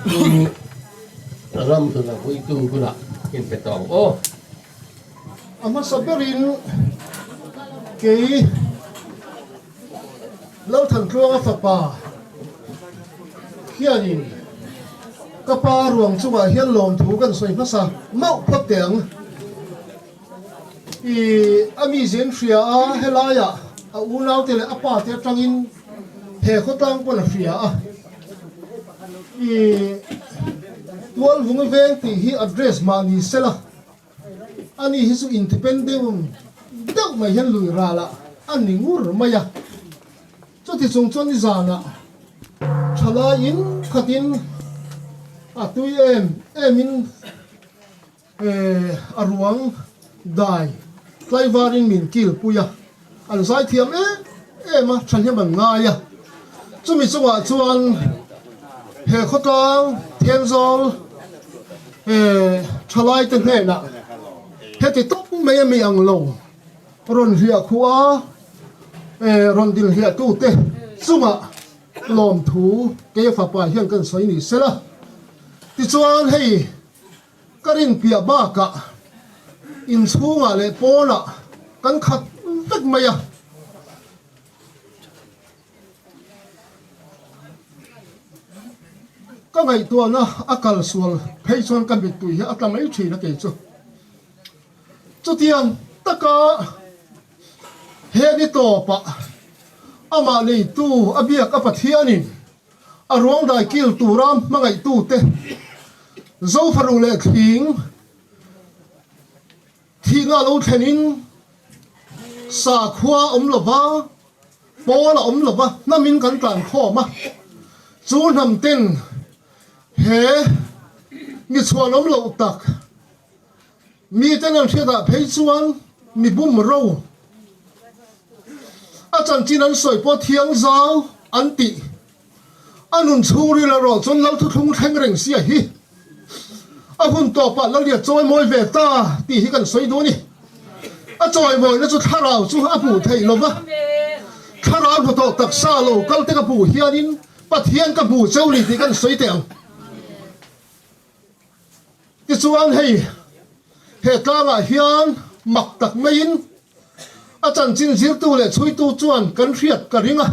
Pu Ramhluna Puitu hunah inpe tawh ang aw. A hmasa berin kei Lalthantluanga fapa hianin ka pa ruang chungah hian lawmthu kan sawi hmasa mauh phawt teh ang. I a mi zen hria a, helaiah a unaute leh a pate atangin he khawtlang pawn a hria a. I Tualvungi veng tih hi address mah ni sela, ani hi chu independent deuh mai hian lui ralah a ni ngur mai a. Chuti chung chuan nizanah thalaiin khatin a tui em emin A ruang dai tlaivarin min kilpui a, an zaithiam em em a, thahnem an ngai a. Chumi chungah chuan he khawtlang Thenzawl thalaite hnenah heti tawp mai a mi ang lo rawn hliah khuh a, rawn dil hliahtute chungah lawmthu keia fapa hian kan sawi ni sela. Tichuan hei. Ka rin piah bakah inchhungah leh pawnah kan khat vek mai a. Ka ngaihtuahna a kal sual phei chuan ka mittui hi a tla mai thin a kei chu. Chutiang taka he ni tawpah amah neitu a biak a Pathianin A ruang dai kil tura hmangaihtute Zofaru leh Thling thihna a lo thlenin sakhua a awm lova, pawl a awm lova, hnamin kan tlan khawm a. Chu hnam ten he mi chhuan awm loh tak Miten an hriatah phei chuan mi bum ro a chanchin an sawi pawh thiang zau an tih. A nun chhungril erawh chuan Lal thuthlung thleng reng sia hi a hun tawpah Lalia chawimawi ve ta tih hi kan sawi duh a ni. A chawimawina chu thlarau chu a hmuh theih lo va, thlarau hnathawh taksa lo kal te ka hmuh hianin Pathian ka hmu cheu ni tih kan sawi teh ang. Tichuan hei he tlangah hian mak tak maiin a chanchin zirtu leh chhuitu chuan kan hriat ka ring a,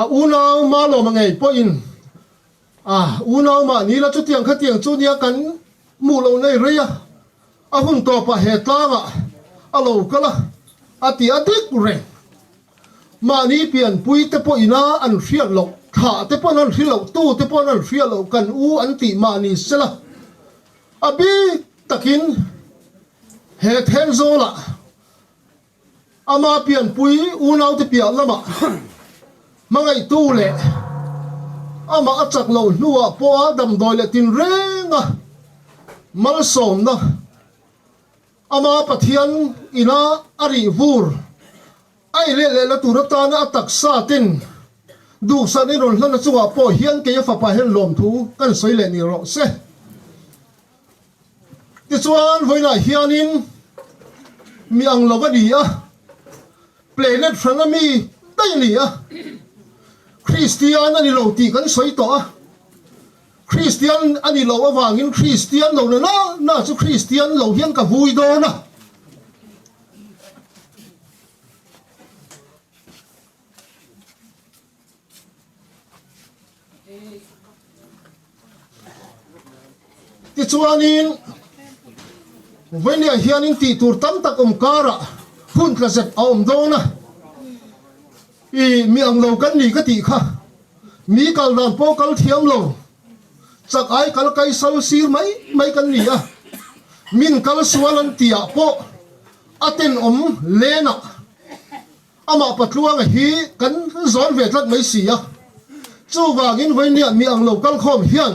a unau Malawma ngei pawhin a unau mahni la chutiang khatiang chu nia kan hmuh loh nei rei a, a hun tawpah he tlangah a lo kal a, a ti a dik reng. Mahni pianpui te pawh ina an hriat loh, thlah te pawn an hri loh, tu te pawn an hriat loh kan u an tih mahni sela a bik takin he Thenzawlah ama pianpui unaute piah lamah hmangaihtu leh amah a chak loh hnuah pawha damdawi leh tinrenga malsawmna Ama Pathian ina a rih vur a i leh lehna tur atana a taksa ten duhsakna in rawn hlanna chungah pawh hian kei a fapa hian lawmthu kan sawi leh ni rawh se. Tichuan vawiinah hianin mi ang lo a ni a, planet hran a mi daih a ni a, Kristian a ni lo tih kan sawi tawh a, Kristian a ni loh avangin Kristian lo na na na chu Kristian lo hian ka vui dawn a. Tichuanin vawinia hianin tih tur tam tak awm karah hun tla zet a awm dawn a. I mi ang lo kan ni ka tih kha. Mi kal dan pawh kal thiam lo, chak ai kal kai sal sir mai mai kan ni a, min kal sual an tihah pawh a tenawm lenah amah Patluanga hi kan zawn ve tlat mai si a. Chuvangin vawinia mi ang lo kal khawm hian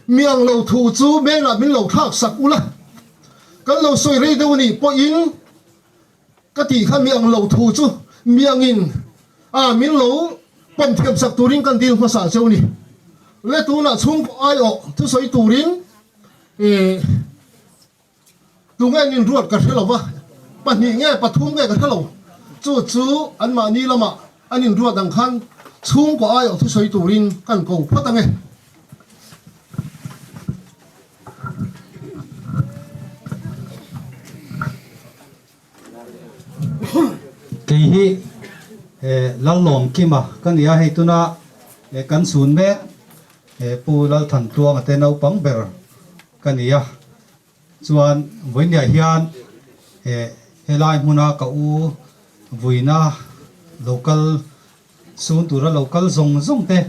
mi ang lo thu chu menah min lo thlak sak ula, kan lo sawi rei deuh anih pawhin Ka tih kha mi ang lo thu chu mi angin a min lo pawm thiam sak turin kan dil hmasa cheu ni. Le tunah chhungkaw aiawh thusawi turin ih tunge an inruat ka hre lo va, pahnih nge pathum nge ka hre lo. Chu chu anmahni lamah an inruat ang khan. Chhungkaw aiawh thusawi turin kan ko phawt ange. Kei hi Lallawmkima ka ni a, hei tuna kan chhun mek Pu Lalthantluanga te naupang ber ka ni a. Chuan vawiinah hian helai hmuna ka u vuina local sun tura local zawng zawng te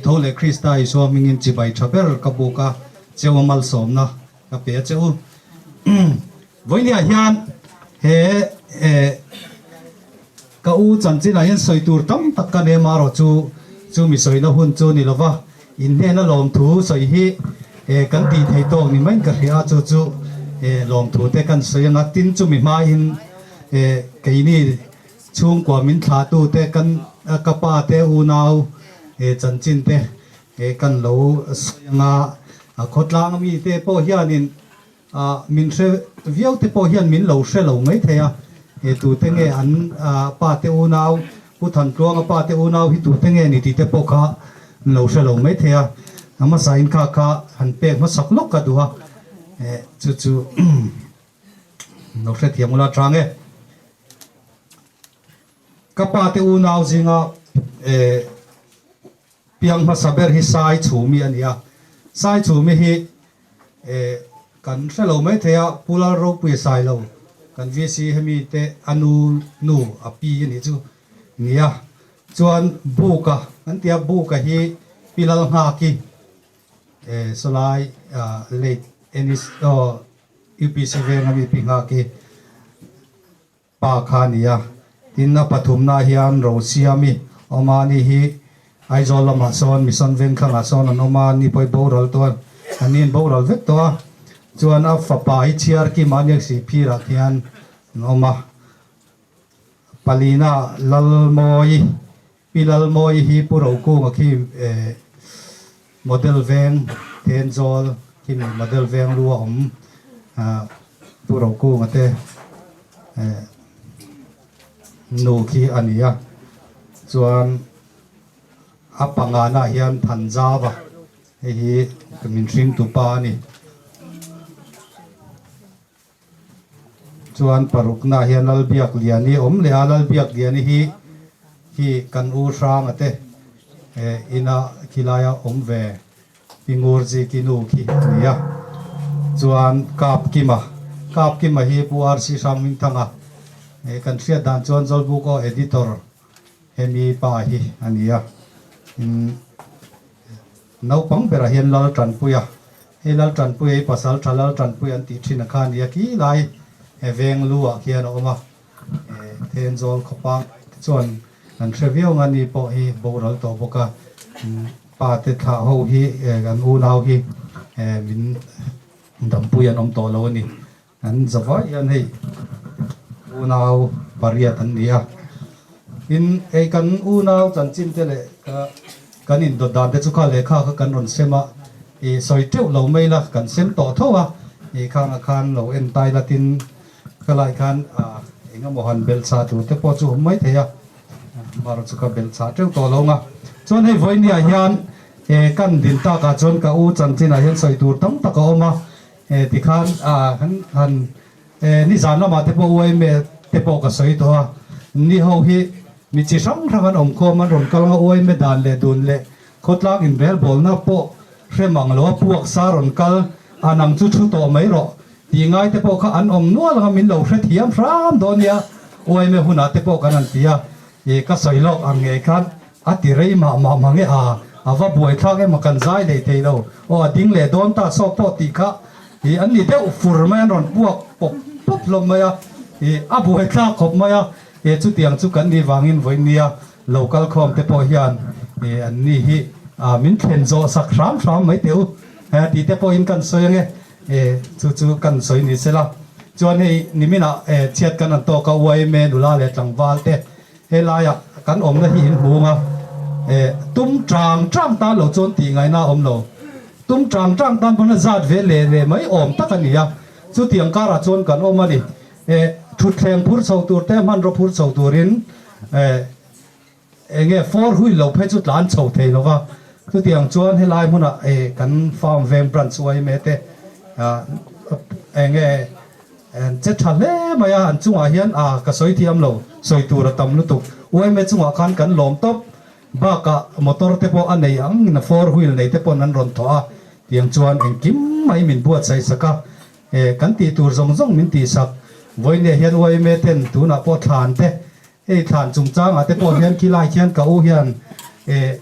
tho leh Krista Isua hmingin chibai tha ber ka buk a, cheu a malsawmna ka pe a che u. Vawiinah hian he ka u chanchinah hian sawi tur tam tak ka nei amaherawh chu chu mi sawina hun chu ni lova inhnehna lawmthu sawi hi kan tih theih tawk ni maiin ka hria a, chu chu lawmthu te kan sawi anga tin chumi hmain keini chhungkua min thlahtu te kan ka pa te unau chanchin te kan lo sawi anga khawtlang mi te pawh hianin Ah, min hre viau te pawh hian min lo hre lo mai thei a, e tute nge an pa te unau, Pu Thantluanga pa te unau hi tute nge ni tih te pawh kha an lo hre lo mai thei a, a hmasa in kha kha han pek hmasak lawk ka duh a, e chu chu lo hrethiam ula tang e. Ka pa te unau zinga e piang hmasa ber hi Sai Chhumi a ni a, Sai Chhumi hi Eh, kan hre lo mai thei a, Pu Lalropuia sai lo, kan VC hemi te a nu nu a pi a nih chu nia. Chuan Buka kan ti a, Buka hi Pi Lalnghaki eh sawlai ah late NS aw UPC veng ami Pi Nghaki Pa kha a ni a, tin a pathumna hian Rosiami awm a, ani hi Aizawl lamah sawn Mission Vengthlangah sawn an awm a, ani pawh hi boral tawh a, an in boral vek tawh a, chuan a fapa hi Chhiarkima a nia Sihphirah khian an awm a, Palina Lalmawi, Pi Lalmawi hi Pu Rokunga khi eh Model Veng Thenzawl khi mi Model Veng lu a awm ah Pu Rokunga te eh nu khi a ni a, chuan a pangana hian Thanzava hei hi min hringtu pa a ni. Chuan parukna hian Lalbiakliani awm leh a, Lalbiakliani hi hi kan u Hranga te ina khilaia awm ve Pi Ngurjiki nu khi a ni a. Chuan Kapkima, Kapkima hi Pu RC Hrangmingthanga kan hriat dan chuan Zawlbuk aw editor hemi pa hi a ni a. Naupang berah hian Lal Tanpuia, hei Lal Tanpuia hi pasal tha Lal Tanpuia an tih thin a kha a nia khi lai he veng lu ah khian a awm a, Thenzawl khawpang te chuan an hre viau ang a ni pawh hi boral tawh bawk a, pa te thlah ho hi kan unau hi min dampui an awm tawh lo a ni. An zavai hian hei unau pariat an ni a, tin hei kan unau chanchin te leh ka kan indawt dan te chu kha lehkha kha kan rawn sem a, ih sawi teuh lo mai la kan sem tawh tho a, ih khangah khan lo en tai la tin khalai khan ah eng emaw han belh chah tur te pawh chu awm mai thei a, mar chu ka belh chah teuh tawh lo ang a, chuan hei vawinia hian eh kan din takah chuan ka u chanchinah hian sawi tur tam tak a awm a. He tikhan han han nizan lamah te pawh uaime te pawh ka sawi tawh a, ni ho hi mi chi hrang hrang an awm khawm an rawn kal ang a, uaime dan leh dun leh khawtlang inrelbawlna pawh hre mang lo a, puak sa rawn kal a nang chu thu tawh mai rawh tih ngai te pawh kha an awm nual ang a, min lo hrethiam hram dawn nia, uaime hunah te pawh kan han ti a, ih ka sawi lawk ang ngei khan A ti rei mah mah mang e a, a va buai thlak em a kan zai leh thei lo. Aw a ding leh dawn ta sawk pawh tih kha ih an ni deuh fur mai an rawn puak pawp pawp hlawm mai a, ih a buai thlak khawp mai a, ih chutiang chu kan nih vangin vawinia lo kal khawm te pawh hian ih an ni hi ah min thlen zawh sak hram hram mai teh u he tih te pawhin kan sawi ange ih chu chu kan sawi ni sela. Chuan hei niminah eh chhiat kan han tawk a UIMA nula leh tlangval te Helaiah kan awmna hi in hmung a, eh, tum tang tang tan lo chuan tih ngaihna a awm lo. Tum tang tang tan pawn a zat ve leh leh mai awm tak a ni a, chutiang karah chuan kan awm a ni. Eh, thutthleng phur chho tur te, hmanraw phur chho turin, eh, Enge four wheel lo phei chu tlan chho thei lova, chutiang chuan helai hmunah kan farm veng branch yma te enge an che tha hle mai a, an chungah hian a ka sawi thiam lo, sawi tur a tam lutuk. Yma chungah khan kan lawm tawp bakah motor te pawh a nei ang in a four wheel nei te pawn an rawn thawh a, tiang chuan engkim mai min buatsaih sak a, kan tih tur zawng zawng min tihsak. Vawinia hian yma ten tunah pawh thlan te Hei thlan chungchangah te pawh hian khilai khian ka u hian eh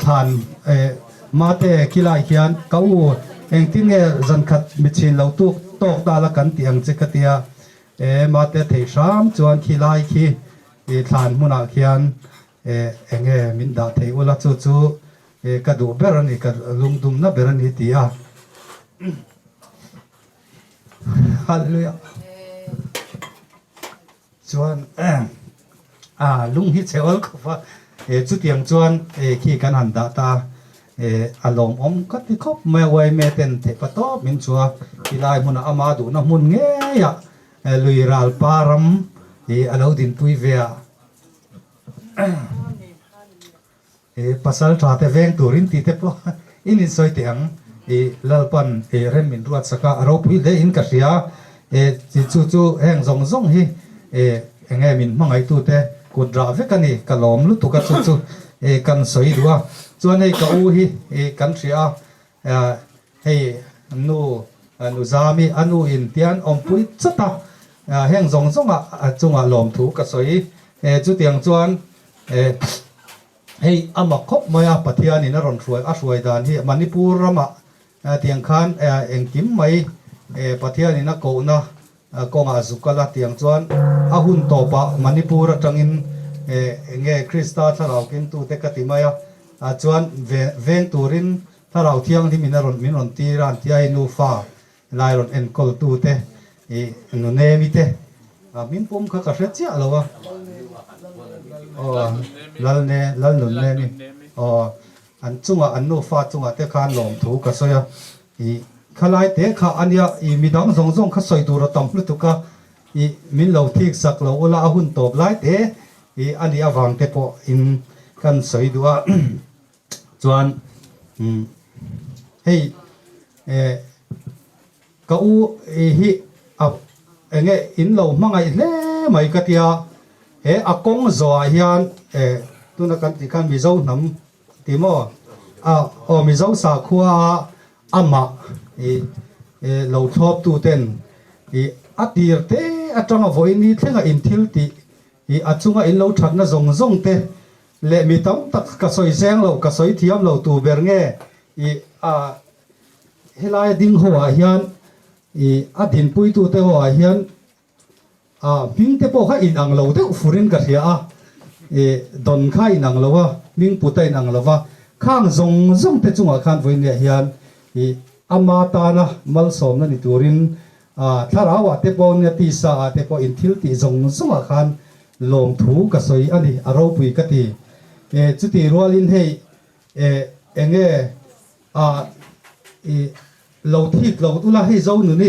thlan eh mate khilai khian ka u engtin nge zankhat michhin lo tuk tawk ta la kan tih ang che ka tia eh mate thei hram chuan khilai khi ih thlan hmunah khian eh enge min dah thei ula chu chu eh ka duh ber a ni ka lungdumna ber a ni ti a. Hallelujah. Chuan a lung hi chhe awl khawp a, chutiang chuan khi kan han dah ta a lawmawm ka ti khawp mai a, yma ten theih pa tawp min chu a, tilai hmunah ama duhna hmun ngeiah lui ral pa ram hi a lo dinpui ve a. I pasal tha te veng turin tih te pawh in insawi teh ang. I Lalpan i rem min ruat sak a, a ropui hle in ka hria. I chu chu heng zawng zawng hi i enge min hmangaihtu te kut rah vek a ni, ka lawm lutuk a chu chu i kan sawi duh a. Chuan hei ka u hi i kan hria a, hei nu nu Zami a nu in tian awmpui chawt a, heng zawng zawng ah chungah lawmthu ka sawi. Chutiang chuan Hei a mak khawp mai a, Pathianin a rawn hruai a hruai dan hi Manipur ramah tiang khan engkim mai Pathianin a kohna kawngah zuk a la tiang chuan a hun tawpah Manipur atangin enge Krista thlarau kengtute ka ti mai a chuan veng turin thlarau thianghlimin a rawn min rawn tir a an ti a, hei nufa Lai rawn enkawl tu te i nunemi te min pum kha ka hre chiah lo a aw lalne lalnunnemi aw an chungah an nufa chungah te khan lawmthu ka sawi a i khalai te kha ania i midang zawng zawng kha sawi tur a tam lutuk a i min lo thik sak lo ula a hun tawp lai te i anih avang te pawh in kan sawi duh a chuan hei Eh, ka u hi a enge in lo hmangaih hle mai ka tia, he a kawng zawhah hian eh tuna kan tih khan Mizo hnam ti maw a aw Mizo sakhua a amah ih eh lo thlawp tu ten ih a tir te atanga vawiin hi thlenga in thil tih ih a chunga in lo thatna zawng zawng te leh mi tam tak ka sawi zeng lo ka sawi thiam lo tu ber nge I a helaia ding ho ah hian i a dinpuitute ho ah hian a hming te pawh kha inang lo deuh furin ka hria a, i dawn kha inang lo a, hming put a inang lo va, khang zawng zawng te chungah khan vawinia hian i ama tana malsawmna ni turin a thlarau ah te pawh nia tisa ah te pawh in thil tih zawng zawng ah khan lawmthu ka sawi a ni, a ropui ka ti. E chutih rualin hei Eh enge a i lo thik lo ula hei Zonuni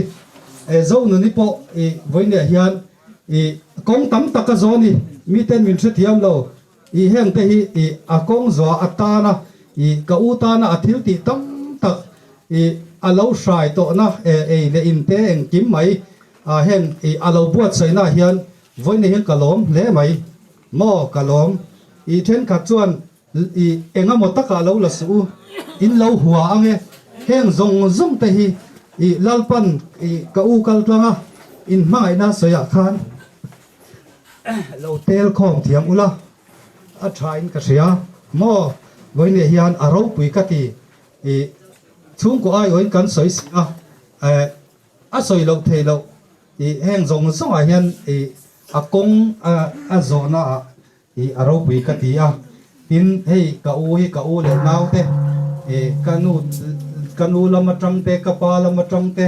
eh Zonuni pawh i vawinia hian i kawng tam tak a zawn i miten min hrethiam lo i heng te hi i a kawng zawh a tana i ka u tana a thil tih tam tak i a lo hrai tawhna eh ei leh in te engkim mai a heng i a lo buatsaihna hian vawinia hian ka lawm hle mai maw ka lawm i thenkhat chuan I eng emaw takah lo la suh u, in lo hua ang e. Heng zawng zawng te hi i Lalpan i ka u kal tlang a, in hmangaihna sawiah khan lo tel khawm thiam ula, a tha in ka hria maw? Vawiinah hian a ropui ka ti, i chhungkaw aiawhin kan sawi si a, a sawi loh theih loh, i heng zawng zawngah hian i a kawng a zawhna ah I a ropui ka ti a, tin hei ka u hi ka u leh nau te i ka nu ka nu lam atang te ka pa lam atang te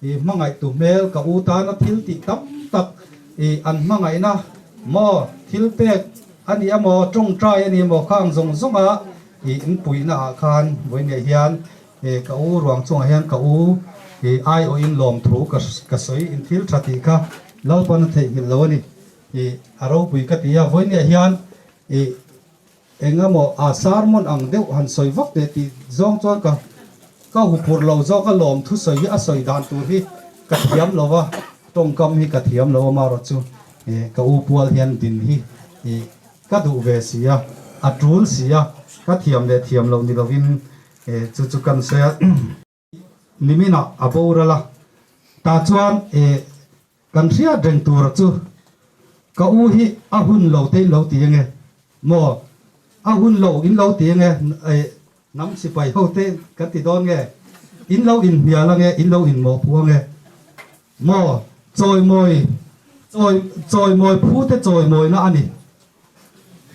i hmangaih tu hmel ka u tana thil tih tam tak i an hmangaihna maw thil pek a ni emaw tawngtai a ni emaw khang zawng zawng a i in puihna ah khan vawiinah hian i ka u ruang chungah hian ka u i aiawhin lawmthu ka ka sawi in thil tha tih kha Lalpan a theihnghilh lo a ni. I a ropui ka ti a, vawinia hian i Engemaw a sermon ang deuh han sawi vak teh tih zawng chuan ka ka huphurh lo zawk a lawm thusawi hi a sawi dan tur hi ka thiam lo va, tawngkam hi ka thiam lo amarawh chu ka u pual hian din hi ka duh ve si a, a tul si a, ka thiam leh thiam loh ni lovin chu chu kan sawi a. Niminah a boral a, tah chuan e kan hriat reng tura chu ka u hi a hun lo te in lo ti ange maw? A hun lo in lo ti ange e hnam sipai ho te kan ti dawn nge? In lo inhnial ange, in lo inmawhpuh ange maw? Chawimawi chawi chawimawi phu te chawimawina a ni.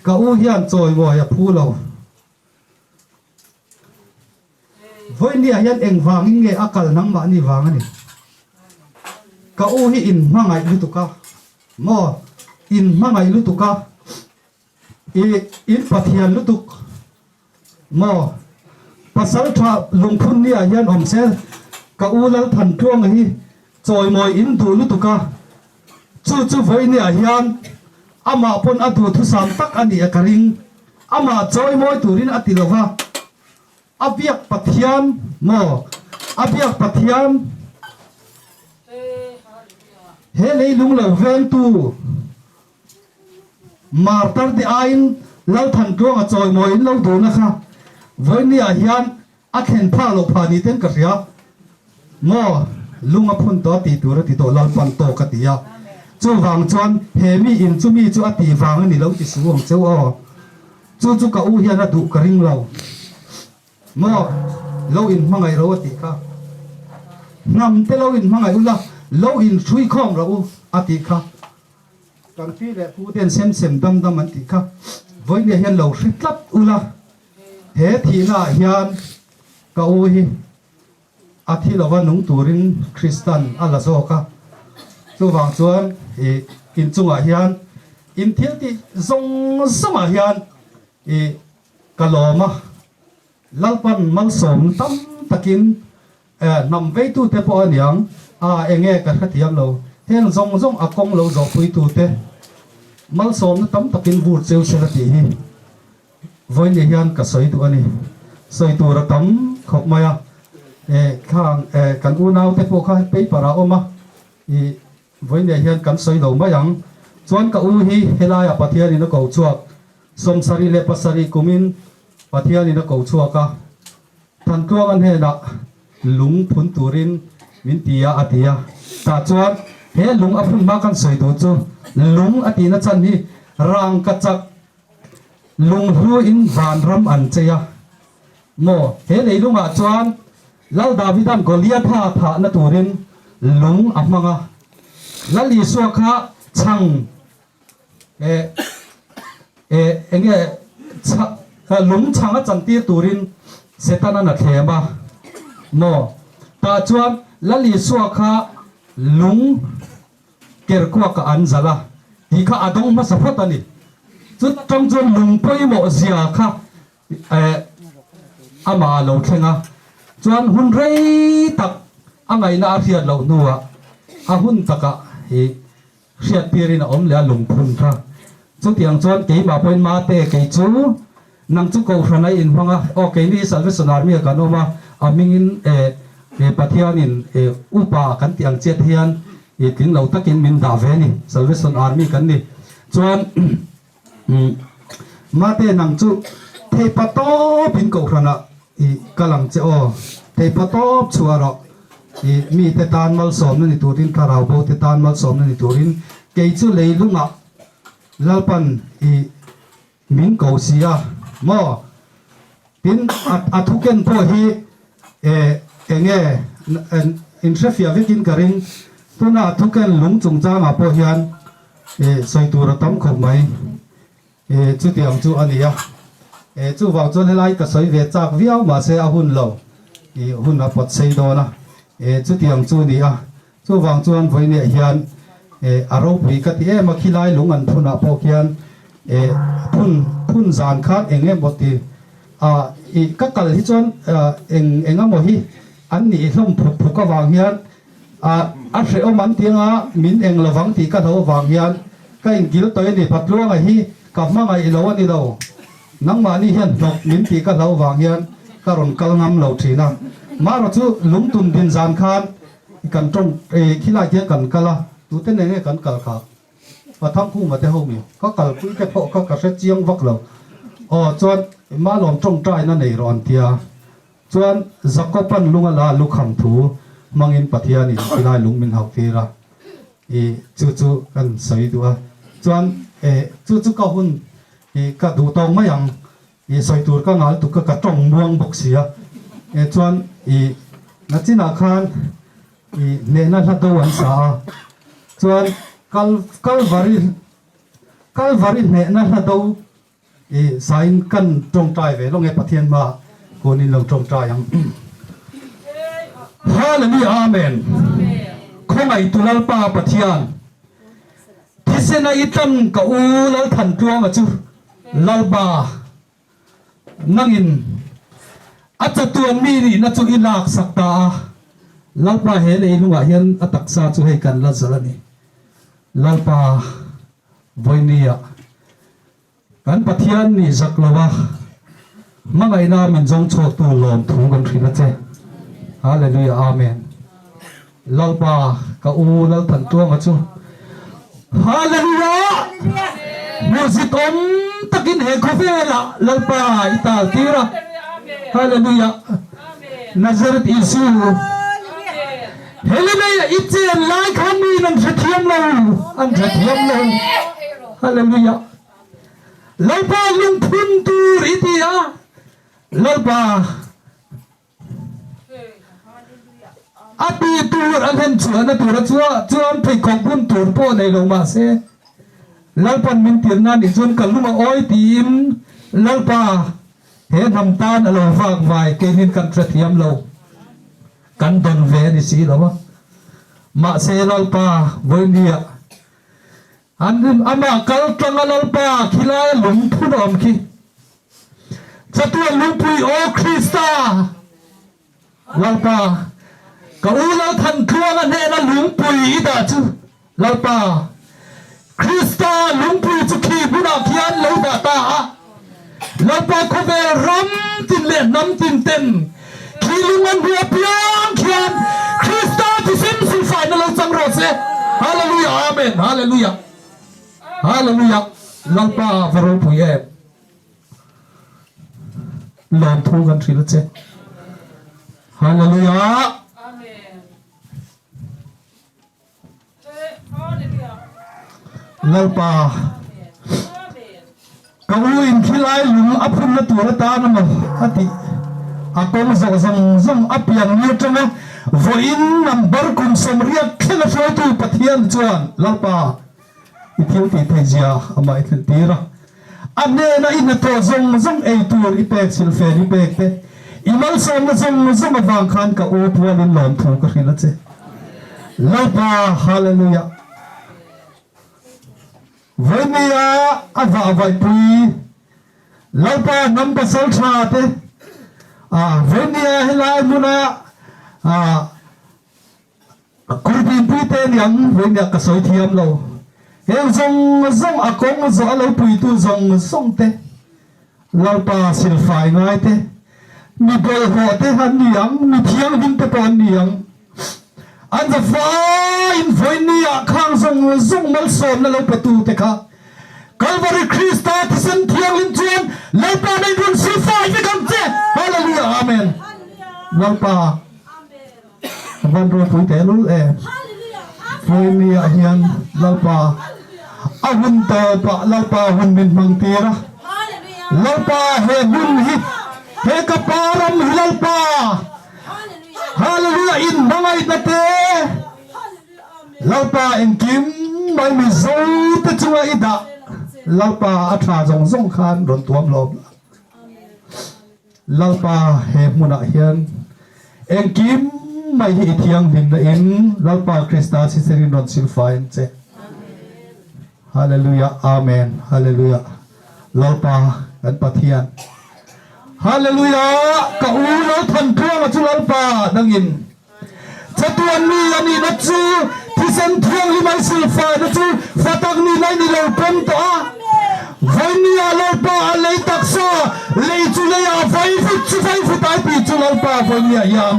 Ka u hian chawimawi a phu lo. Vawinia hian engvangin nge a kal nangmahni vang a ni? Ka u hi in hmangaih lutuk a maw? In hmangaih lutuk a, i in Pathian lutuk maw? Pasal tha lungphun nia hian awm se, ka u Lalthantluanga hi chawimawi in duh lutuk a, chu chu vawinia hian amah pawn a duhthusam tak a nih a ka ring. Amah chawimawi turin a ti lova, a biak Pathian maw? A biak Pathian he leilung lo vengtu martar te aiin Lalthantluanga chawimawi in lo duhna kha vawinia hian a thlen phak loh phah ni ten ka hria maw? Lung a phun tawh a tih tur a ti tawh Lalpan tawk a ti a. Chuvang chuan he mi in chu mi chu a tih vang a ni lo ti su ang cheu aw. Chu chu ka u hian a duh ka ring lo maw? Lo in hmangaih ro a tih kha. Hnam te lo in hmangaih ula, lo in hrui khawm ro u a tih kha. Kan pi leh pu ten sem sem dam dam an tih kha. Vawinia hian lo hre tlat ula. He thihna ah hian ka u hi a thi lova nung turin Kristan a la zawk a. Chuvang chuan i inchungah hian in thil tih zawng zawngah hian i ka lawm a, Lalpan malsawm tam takin hnam veitute pawh a niang a, enge ka hrethiam lo, heng zawng zawng a kawng lo zawhpuitute malsawmna tam takin vur cheu sela tih hi Vawiin hian ka sawi duh a ni. Sawi tur a tam khawp mai a. E khang e kan unau te pawh kha paper ah awm a. I vawiin hian kan sawi lo mai ang. Chuan ka u hi helaiah Pathianin a ko chhuak. 77 kumin Pathianin a ko chhuak a. Thantluanga hnenah lung phun turin min ti a a ti a. Tah chuan he lung a phun hma kan sawi duh chu lung a tihna chhan hi rangkachak Lunghlu in vanram an chei a maw? He leilungah chuan Lal Davida'n Goliatha thahna turin lung a hmang a. Lal Isua kha chhang eh eh enge lung chhang a chantir turin Setana'n a thlem a maw? Tah chuan Lal Isua kha lung Kerkuaka an zalh a tih kha a dawng hmasa phawt a ni. Chuta tang chuan lung pawimawh zia kha eh amah a lo thleng a, chuan hun rei tak a ngaihna a hriat loh hnuah a hun takah hi hriat pirin a awm leh a lungphun kha. Chutiang chuan keimah pawhin mate kei chu Nang chu Kohhran a inhmang a, aw keini hi Salvation Army ah kan awm a, a hmingin eh Pathianin eh upa kan tih ang chiat hian eh tling lo takin min dah ve a ni, Salvation Army kan ni. Chuan umm Mate nang chu theipa tawp in Kohhran ah i kal ang che aw, theipa tawp chhuah rawh i mite tan malsawmna ni turin thlarau bo te tan malsawmna ni turin kei chu leilungah Lalpan i Min ko si a maw? Tin, a thu ken pawh hi enge in hrefiah vekin ka ring. Tuna a thu ken lung chungchangah pawh hian sawi tur a tam khawp mai. Chutiang chu a ni a. Chuvang chuan helai ka sawi ve chak viau mahse a hun lo, hun a pawt sei dawn a. Chutiang chu a ni a. Chuvang chuan vawiinah hian a ropui ka ti em a, khilai lung an phunah pawh khian phun phun zan khan eng emaw ti a i ka kal hi chuan eng eng emaw hi an nih hlawm phuk phuk avang hian a a hrehawm an ti anga min eng lovang tih ka hlo avang hian ka inkil tawih a ni. Patluanga hi ka hmangaih lo a ni lo. Nangmahni hian hnawk min tih ka hlo vang hian ka rawn kal ngam lo thin a. Marawh chu lungtun din zan khan kan tawng khilai te hian kan kal a, tute nen nge kan kal kha? Pathangkhuma te ho mi ka kalpui te pawh kha ka hre chiang vak lo. Aw chuan Malawm tawngtaina nei rawh an tia. Chuan Jakoban lung a la lukham thu hmangin Pathianin khilai lung min hauh tir a. I chu chu kan sawi duh a. Chuan e chu chu ka hun i ka duh tawk mai ang. I sawi tur ka ngal tuk ka ka tawng muang bawk si a. E chuan i nachinah khan i hnehna hla do an sa a. Chuan kal Kalvari Kalvari hnehna hla do I sain kan tawngtai ve lawng e Pathian hma kunin lo tawngtai ang. Hallelujah Amen. Khawngaihtu Lalpa Pathian thisena i tlan ka u Lalthantluanga chu Lalpa nangin a chatuan mi nihna chu i laksak ta a Lalpa he leilungah hian a taksa chu hei kan la zal a ni Lalpa Vawinia kan Pathian nih zak lo a, hmangaihna min zawng chhuaktu lawmthu kan hrilh a che. Hallelujah Amen. Lalpa ka u Lalthantuanga chu Hallelujah! Hmuhsit awm takin he khawvelah Lalpa i tal tir a. Hallelujah! Nazareth Isu. Helimeia i chen lai kha miin an hrethiam lo, an hrethiam lo. Hallelujah. Lalpa lungphun tur i ti a, Lalpa a ti tur a hlen chhuahna tura chuan pheikhawk bun tur pawh nei lo mah se, Lalpan min tirna nih chuan ka lung a awi tiin Lalpa he hnam tan a lo vak vai keinin kan hrethiam lo. Kan dawn ve a ni si lo a. Mahse Lalpa vawinia an rim amah kal tanga Lalpa khilai lungphun a awm khi. Chatuan lungpui aw Krista Lalpa ka u Lalthantluanga hnena lungpui i dah chu Lalpa Krista lungpui chu khi hmunah khian lo dah ta a, Lalpa khawvel ram tin leh hnam tin ten khi lung an hmuh apiang khian Krista thisen silfaina lo chang rawh se. Hallelujah Amen Hallelujah Hallelujah Lalpa va ropui em. Lawmthu kan hrilh a che. Hallelujah. Lalpa, ka u in khilai lung a phunna tur atan emaw a tih a kawng zawh zawng zawng a piang ni atanga vawiin number kum 80 thleng a hruaitu Pathian chuan Lalpa i thil tih theih zia amah i thlen tir a. A hnena i hnathawh zawng zawng ei tur i pek silfen i pek te, i malsawmna zawng zawng avang khan ka u pualin lawmthu ka hrilh a che. Lalpa Hallelujah! Vawinia a vahvaihpui Lalpa hnam pasal tha te, vawinia helai hmuna Kurpinpui te niang vawinia ka sawi thiam lo. Heng zawng zawng a kawng zawh a lo puitu zawng zawng te, Lalpa silfai ngai te, mi bawlhhlawh te an ni ang, mi thianghlim te pawh an ni ang. An va faiin vawinia khang zawng zawng malsawmna lo petu te kha Kalvari Krista thisen thianghlim chuan Lalpa nei rawn silfai vek ang che. Hallelujah Amen. Lalpa. A van ropui teh lul e. Vawiin ah hian Lalpa a hun tawpah Lalpa hun min hmang tir a. Lalpa he hmun hi he ka pa ram hi Lalpa Hallelujah in hmangaihna te Lalpa engkim mai Mizo te chunga i dah Lalpa a tha zawng zawng khan rawn tuam lawm la. Lalpa he hmunah hian engkim mai hi i thianghlimna in Lalpa Krista chhichherin rawn silfai ang che. Hallelujah Amen Hallelujah Lalpa kan Pathian Hallelujah ka u lo than tluanga chu Lalpa dangin chatuan mi a nihna chu thisen thianghlim ai silfaina chu fatak nihna i ni lo pawm tawh a vawinia Lalpa a lei taksa. ta, lei chu leiah vaivut chu vaivut ai tih chu Lalpa vawinia hian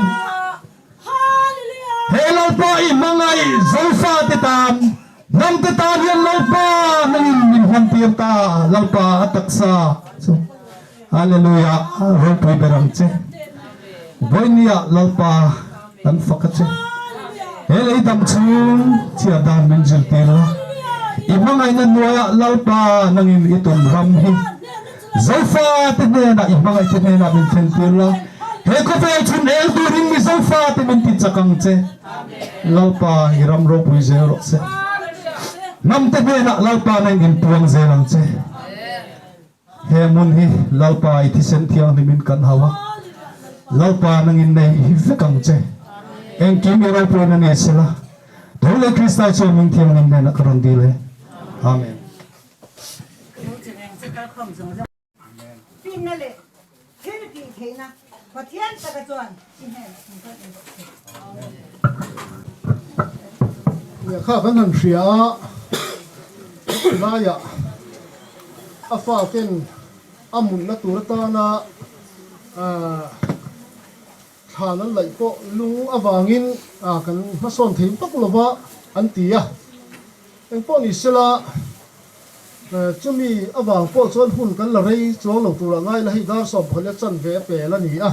he Lalpa i hmangaih Zofate tan, hnamte tan hian Lalpa nangin min hmantir ta, Lalpa a taksa chu Hallelujah ropui ber ang che. Vawinia Lalpa kan fak a che. He lei dam chhung chhiar dan min zirtir la. I hmangaihna hnuaiah Lalpa nangin i tum ram hi Zofate hnenah i hmangaihte hnenah min thlentir la. He khawvel chhun el turin mi Zofate min ti chak ang che. Lalpa i ram ropui zel rawh se. Hnamte hnenah Lalpa nangin inpuang zel ang che. He hmun hi Lalpa i thisen thianghlimin kan hau a, Lalpa nangin nei hi vek ang che. Engkim i ropuina ni sela, tho leh Krista chuan hming thianghlim hnenah ka rawn dil e. Amen. Finna leh thil tih theihna Pathian taka chuan i hnenah in rawn en bawk che. Lehkha kan han hria a, laiah a faten a mutna tur atana thlan an laih pawh lung avangin kan hmasawn thei vak lova an ti a. Engpawh ni sela, chumi avang pawh chuan hun kan la rei chuang lo turah ngai la hei dar 11 a chanve a pel a ni a.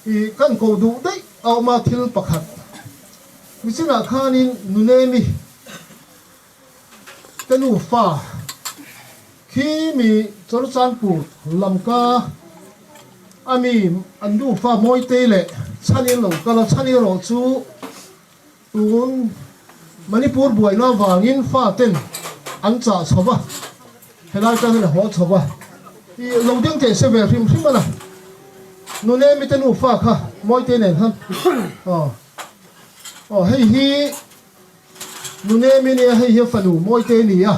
I kan koh duh daih a awm a thil pakhat nichinah khanin Nunemi te nufa khi mi Chawrchanpur lamka a mi an nufa Mawitei leh Chhani lo kal a, Chhani erawh chu Tun Manipur buaina avangin faten an chah chho va, helai tan hian a haw chho va, i lo ding teh se ve hrim hrim a na. Nune mite nufa kha Mawite nen khan aw aw hei hi Nune mi nia hei hi a fanu Mawite ni a,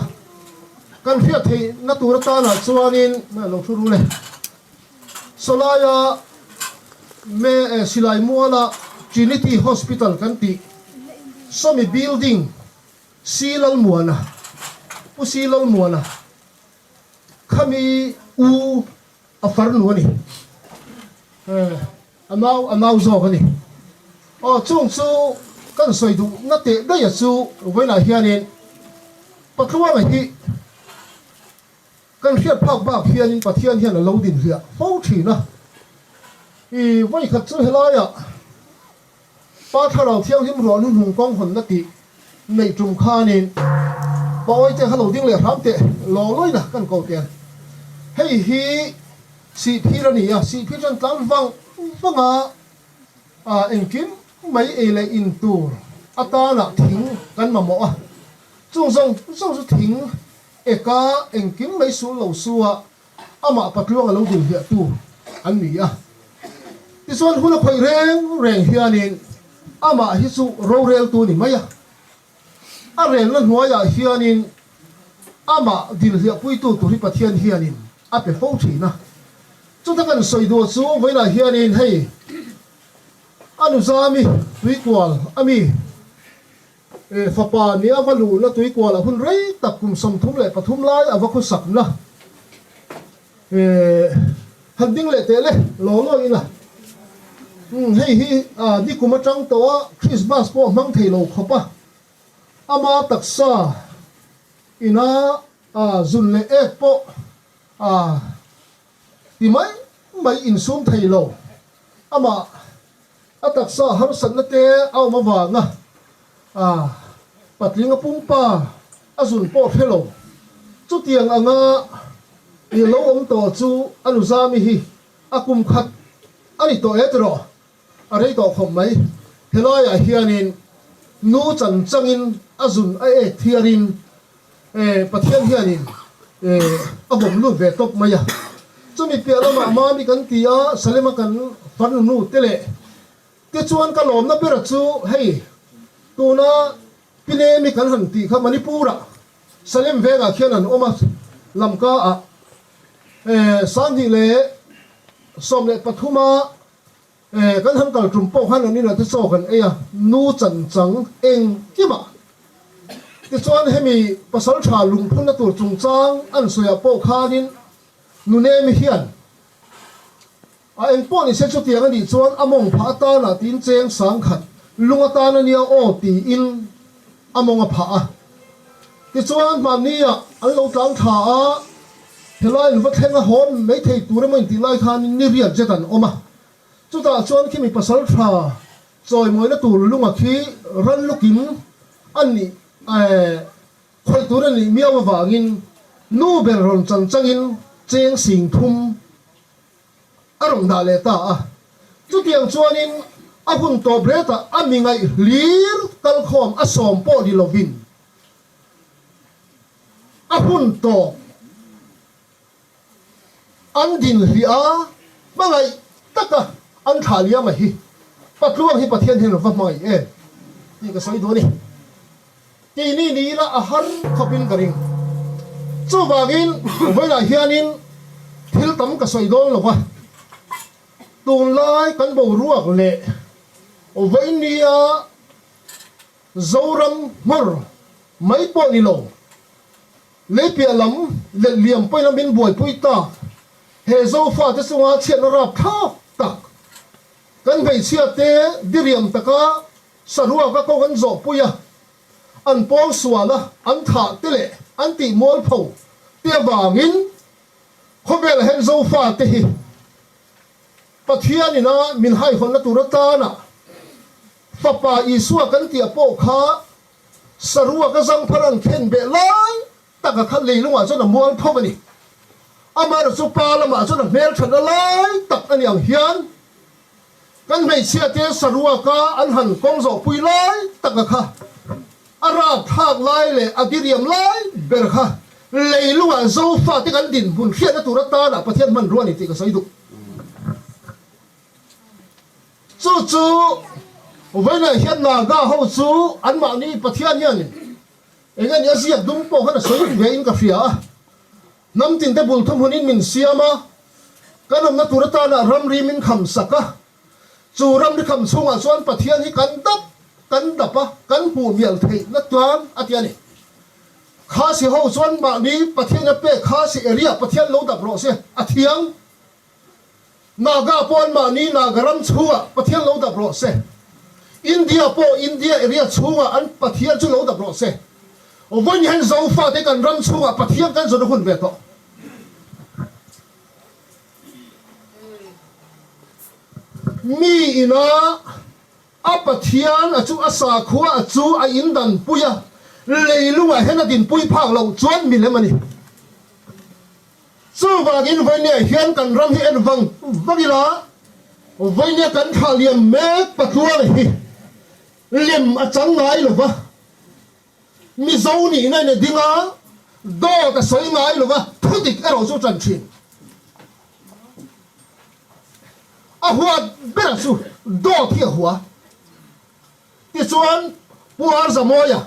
kan hriat theih na tur atanah chuanin lo thu ru le. Sawlaia me Silai Muala Trinity Hospital kan tih sawmi building Si Lalmuana, Pu Si Lalmuana khami u a farnu a ni. A nau a nau zawk a ni. Aw chung chu kan sawi duh na teh daih a chu vawiinah hianin Patluanga hi Kan hriat phak bak hianin Pathian hian a lo din hliah fo thin a. I vawikhat chu helaiah Pa Thlarau Thianghlim ruah nu hnung kawng hawnna tih neih tum khanin Pa Awite kha lo ding leh hram teh law lawina kan ko teh a. Hei hi Sihphir a ni a, Sihphir chuan tlan vang vang a, engkim mai ei leh in tur atana thing kan mamawh a, chung zawng zawng chu thing Eka engkim mai sul lo su a, amah patluang a lo dil hliah tu an ni a. Tichuan hun a khawih reng reng hianin amah hi chu roreltu ni mai a. A relna hnuaiah hianin amah dil hliahpuitu tur hi Pathian hianin a pe fo thin a. Chuta kan sawi duh chu vawiinah hianin hei a nuzami tuikual a mi. Fapa nia va luhna tuikualah hun rei tak kum 33 lai a va khawsakna han ding leh teh le law law ila. Hei hi nikum atang tawh a Christmas pawh hmang thei lo khawp a, ama taksa ina zun leh ek pawh ti mai mai insum thei lo amah A taksa harsatna te a awm avanga a patling a pumpa a zun pawh hre lo. Chutiang anga i lo awm tawh chu a nuzami hi a kum khat a ni tawh e tiraw? A rei tawh khawp mai. Helaiah hianin nu chan changin a zun a ek thiarin Pathian hianin a vawm lut ve tawp mai a. Chumi piah lamah Mami kan ti a, Salema kan farnu nu te leh tichuan ka lawmna bera chu hei tuna Pinemi kan han tih kha Manipur-ah Salem vengah khian an awm a, Lamka-ah 2013-a Kan han kal tum pawh khan an inah te chaw kan ei a, nu chanchang engkimah. Tichuan hemi pasal tha lungphunna tur chungchang an sawiah pawh khanin Nunemi hian a eng pawh nise chutiang a nih chuan a mawng phah atana tiin cheng sangkhat lung atan a nia aw tiin a mawng a phah a. Tichuan hmanniah an lo tlang thla a, helai in va thleng a hawn mai thei tur emaw intih lai khanin ni riat zet an awm a. Chutah chuan khimi pasal tha chawimawina tur lunga khi ran lukim a nih khawih tur a nih miau avangin nu ber rawn chan changin cheng sing thum a rawn dah leh ta a. Chutiang chuanin a hun tawp retah a mi ngaih hlir kalkhawm a sawm pawh ni lovin a hun tawp An din hliah a, hmangaih taka an thlah liam a hi. Patluang hi Pathian hian va hmangaih em tih ka sawi duh a ni. Keini ni ila a har khawpin ka ring. Chuvangin vawilah hianin thil tam ka sawi dawn lo va, tunlai kan boruak leh vawiin nia Zoram hmawr mai pawh ni lo, Lei piah lam leh liam pawhin a min buaipui tak. He Zofa te chunga chhiatna rapthlak tak kan hmeichhia te diriam taka saruaka kawng an zawhpui a, an pawng sual a, an thah te leh an tih mualpho te avangin khawvelah hian Zofa te hi Pathian ina min haihawnna tur atana Fapa Isua kan tih pawh kha Saruak a zangphar an khen beh lai tak a kha leilungah chuan a mual pho a ni. Amaherawhchu chu pa lamah chuan a hmelthatna lai tak a ni ang hian kan hmeichhia te saruaka an han kawng zawhpui lai tak a kha a rapthlak lai leh a diriam lai ber kha leilungah Zofa te kan dinhmun hriatna tur atana Pathian hmanrua a ni tih ka sawi duh. Chu chu vawiinah hian Naga ho chu anmahni Pathian hianin eng nge ni a ziak dum pawh khan a sawi ve in ka hria a. Hnam tinte bul thum hunin min siam a, kan awmna tur atana ramri min kham sak a. Chu ramri kham chhungah chuan Pathian hi kan dap kan dap a, kan hmuh mial theihna tlang a ti a ni. Khasi ho chuan mahni Pathian a pek Khasi area Pathian lo dap rawh se, a thiang. Naga pawh an mahni Naga ram chhungah Pathian lo dap rawh se. India pawh India area chhungah an Pathian chu lo dap rawh se. Vawiin hian Zofate kan ram chhungah Pathian kan zawn a hun ve tawh. Mi ina a Pathian a chu a sakhua a chu a indanpui a, leilungah hian a dinpui phak loh chuan milem a ni. Chuvangin vawinia hian kan ram hi en vang vang ila, vawinia kan thlah liam mek patluang hi lem a chang ngai lo va, Mizo nihna in a ding a, dawt a sawi ngai lo va, thu dik erawh chu tan thin. A huat bera chu dawt hi a hua. Tichuan Pu Arzamawia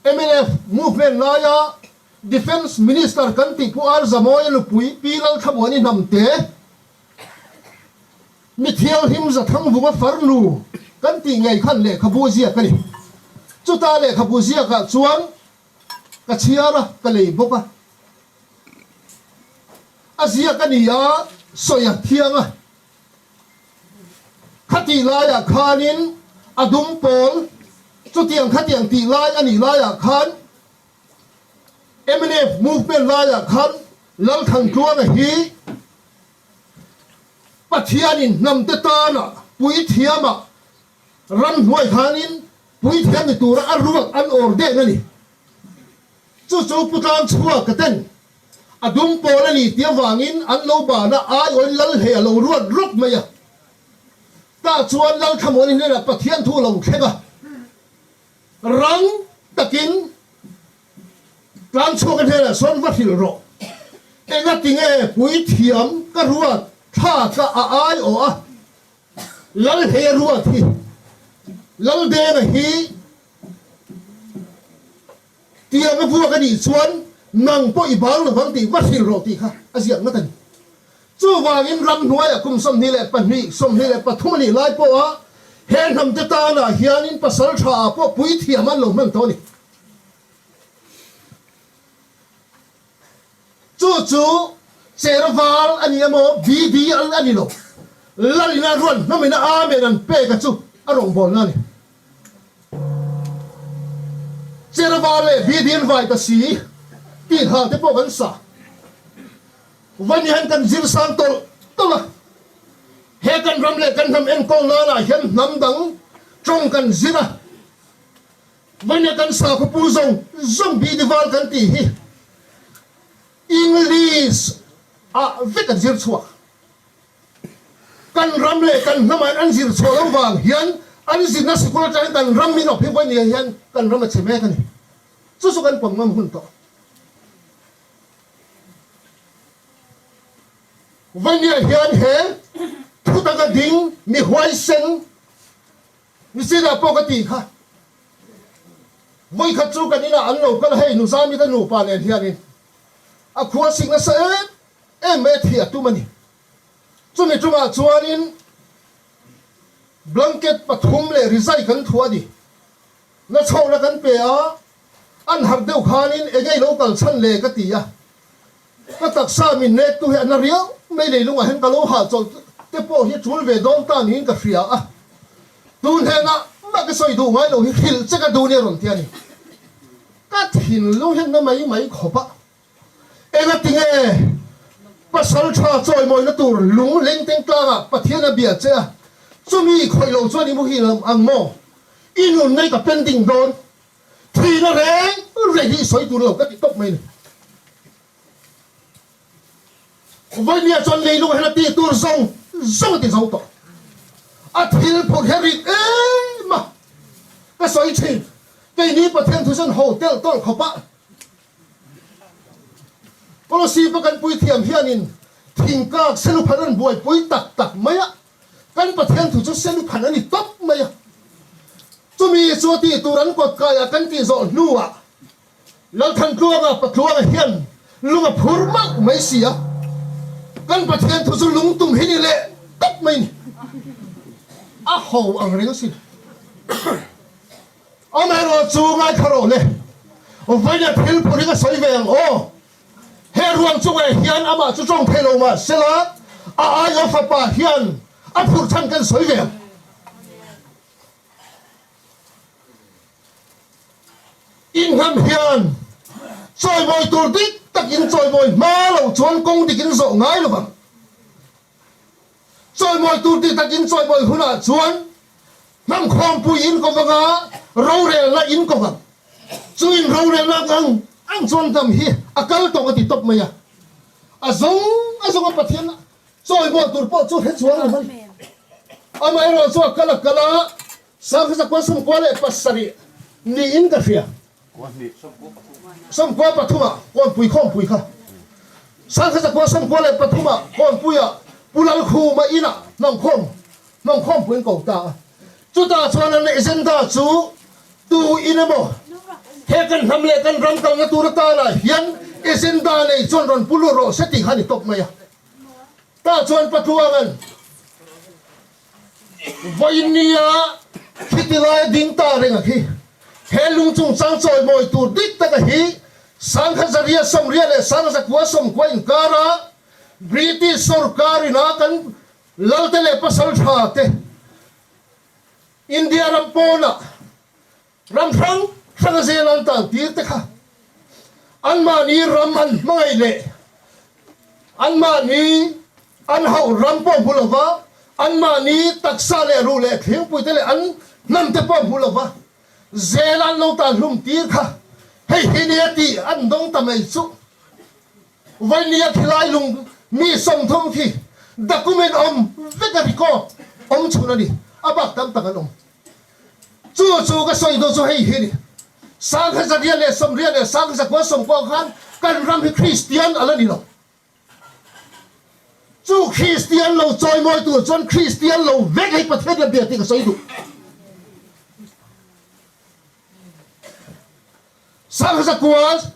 mnf movement laia Defence Minister kan tih Pu R Zamawia nupui Pi Lalthlamuani Hnamte, mi thianghlim Zathangvunga farnu kan tih ngei khan lehkhabu ziak a ni. Chuta lehkhabu ziakah chuan ka chhiar a, ka lei bawk a. A ziak a ni a, sawi a thiang a. Khatih laiah khanin a dum pawl chutiang khatiang tih lai a nih laiah khan, Mnf movement laiah khan Lalthantluanga hi Pathianin hnamte tana puithiama ramhnuai khanin puithiam ni tura a ruat an ordain a ni. Chu chu Pu Tlangchhuaka ten a dum pawl a ni tih avangin an lo bana aiawin Lalhlei a lo ruat rawk mai a. Tah chuan Lalthlamuani hnenah Pathian thu a lo thleng a. Rang takin Tlangchhuaka hnenah sawn va hrilh rawh. Engatinge puithiam ka ruat thla ka a ai awh a, Lalhleia ruat hi Laldenga hi tiang a vuak a nih chuan nang pawh i bang lovang tih va hrilh rawh tih kha a ziak ngat a ni. Chuvangin ramhnuaiah kum 22, 23 a nih lai pawha he hnamte tanah hianin pasal thaah pawh puithiam an lo hman tawh a ni. Chu chu Chera val a ni emaw BD al a ni lo. Lalina ruan hnawmina Amen an pek a chu a rawngbawlna a ni. Chera val leh BD an vai ta si tih hal te pawh kan sa. Vani hian kan zir sang tawlh tawlh a. He kan ram leh kan hnam enkawl nanah hian hnam dang tawng kan zir a. Vania kan sakhaw pu zawng zawng BD val kan tih hi English ah vek an zir chhuak. Kan ram leh kan hnamah hian an zir chhuah lo vang hian an zirna sikul atangin kan ram min awp hi vawinia hian kan ram a chhe mek a ni. Chu chu kan pawm ngam hun tawh. Vawinia hian he thutaka ding mi huaisen Misinah pawh ka tih kha. Vawikhat chu kan inah an lo kal a, hei Nuzami te nupa nen hianin a khua sik nasa em em mai a thih a tum a ni. Chumi tumah chuanin blanket pathum leh rizai kan thuah a ni. Nachhawkna kan pe a, an harh deuh khanin enge i lo kal chhan le ka ti a. Ka taksa min nek tu hi a na riau mai leilungah hian ka lo hahchawlh te pawh hi tul ve dawn ta niin ka hria a. Tun hnenah mah ka sawi duh ngai lo hi hrilh che ka duh nia rawn ti a ni. Ka thinlung hian na mai mai khawp a. Engatinge pasal tha chawimawina tur lung lengteng tlangah Pathian a bia che a, chumi khawih lo chuan i muhil ang maw? I nunna i ka pending dawn. Thihna reng reng hi i sawi tur lo ka ti tawp mai ni. Vawinia chuan leilung hian a tih tur zawng zawng a ti zo tawh. A thil phurh hi a rit em a, ka sawi thin. Keini Pathian thu chuan ho telh tawlh khawp a, Kolosip a kan puithiam hianin thingkak seluphan an buaipui tak tak mai a, Kan Pathian thu chu seluphan a ni tawp mai a. Chumi chu a tih tur an kawt kaiah kan tih zawh hnuah Lalthantluanga Patluanga hian lung a phur mauh mai si a. Kan Pathian thu chu lungtum hi ni leh tawp mai ni. A ho ang reng asin. Amaherawh chu ngaithla rawh le. Vawiina thil phur hi ka sawi ve ang aw. He ruang chungah hian amah chu tawng thei lo mah sela, a aia fapa hian a phurh chhan kan sawi ve ang. Ingham hian chawimawi tur dik takin chawimawi hma lo chuan kawng dikin zawh ngai lo vang. Chawimawi tur dik takin chawimawi hunah chuan hnam khawmpui in ko vanga rorelna in ko vang. Chu in rorelna ang ang chuan hnam hi a kal tawng a ti tawp mai a. A zawng a zawng a Pathian chawimawi tur pawh chu hre chuang lo mai. Amaherawh chu a kal a kal a, 1997 niin ka hria. 93 ah Kawnpui khawmpui kha 1993 ah Kawnpuia Pu Lalkhuma inah hnamkhawm hnamkhawmpui an ko ta a. Chutah chuan an agenda chu tu in emaw he kan hnam leh kan ram kalna tur atana hian agenda nei chuan rawn pu lut rawh se tih kha a ni tawp mai a. Tah chuan Patluanga'n Vawiin nia khiti laia ding ta reng a khi. He lung chungchang chawimawi tur dik taka hi Sanghazaria Sawmria leh Sangzakua Sawmkua inkara British sorkar ina kan lalte leh pasaltha te India ram pawnah Ram hrang hrang a zel an tan tir te kha anmahni ram an hmangaih leh anmahni an hauh ram pawh hmu lova, anmahni taksa leh ruh leh thlingpui te leh an hnam te pawh hmu lova zel an lo tan hlum tir kha hei hi nia tih an dawng ta mai chu. Vainia khilai lung mi 30 khi document awm vek a record awm chhun a ni, a bak tam tak an awm. Chu chu ka sawi duh chu hei hi ni. 1980 leh 1990 khan kan ram hi Kristian a la ni lo. Chu Kristian lo chawimawi tur chuan Kristian lo vek hei Pathian la bia tih ka sawi duh. 1990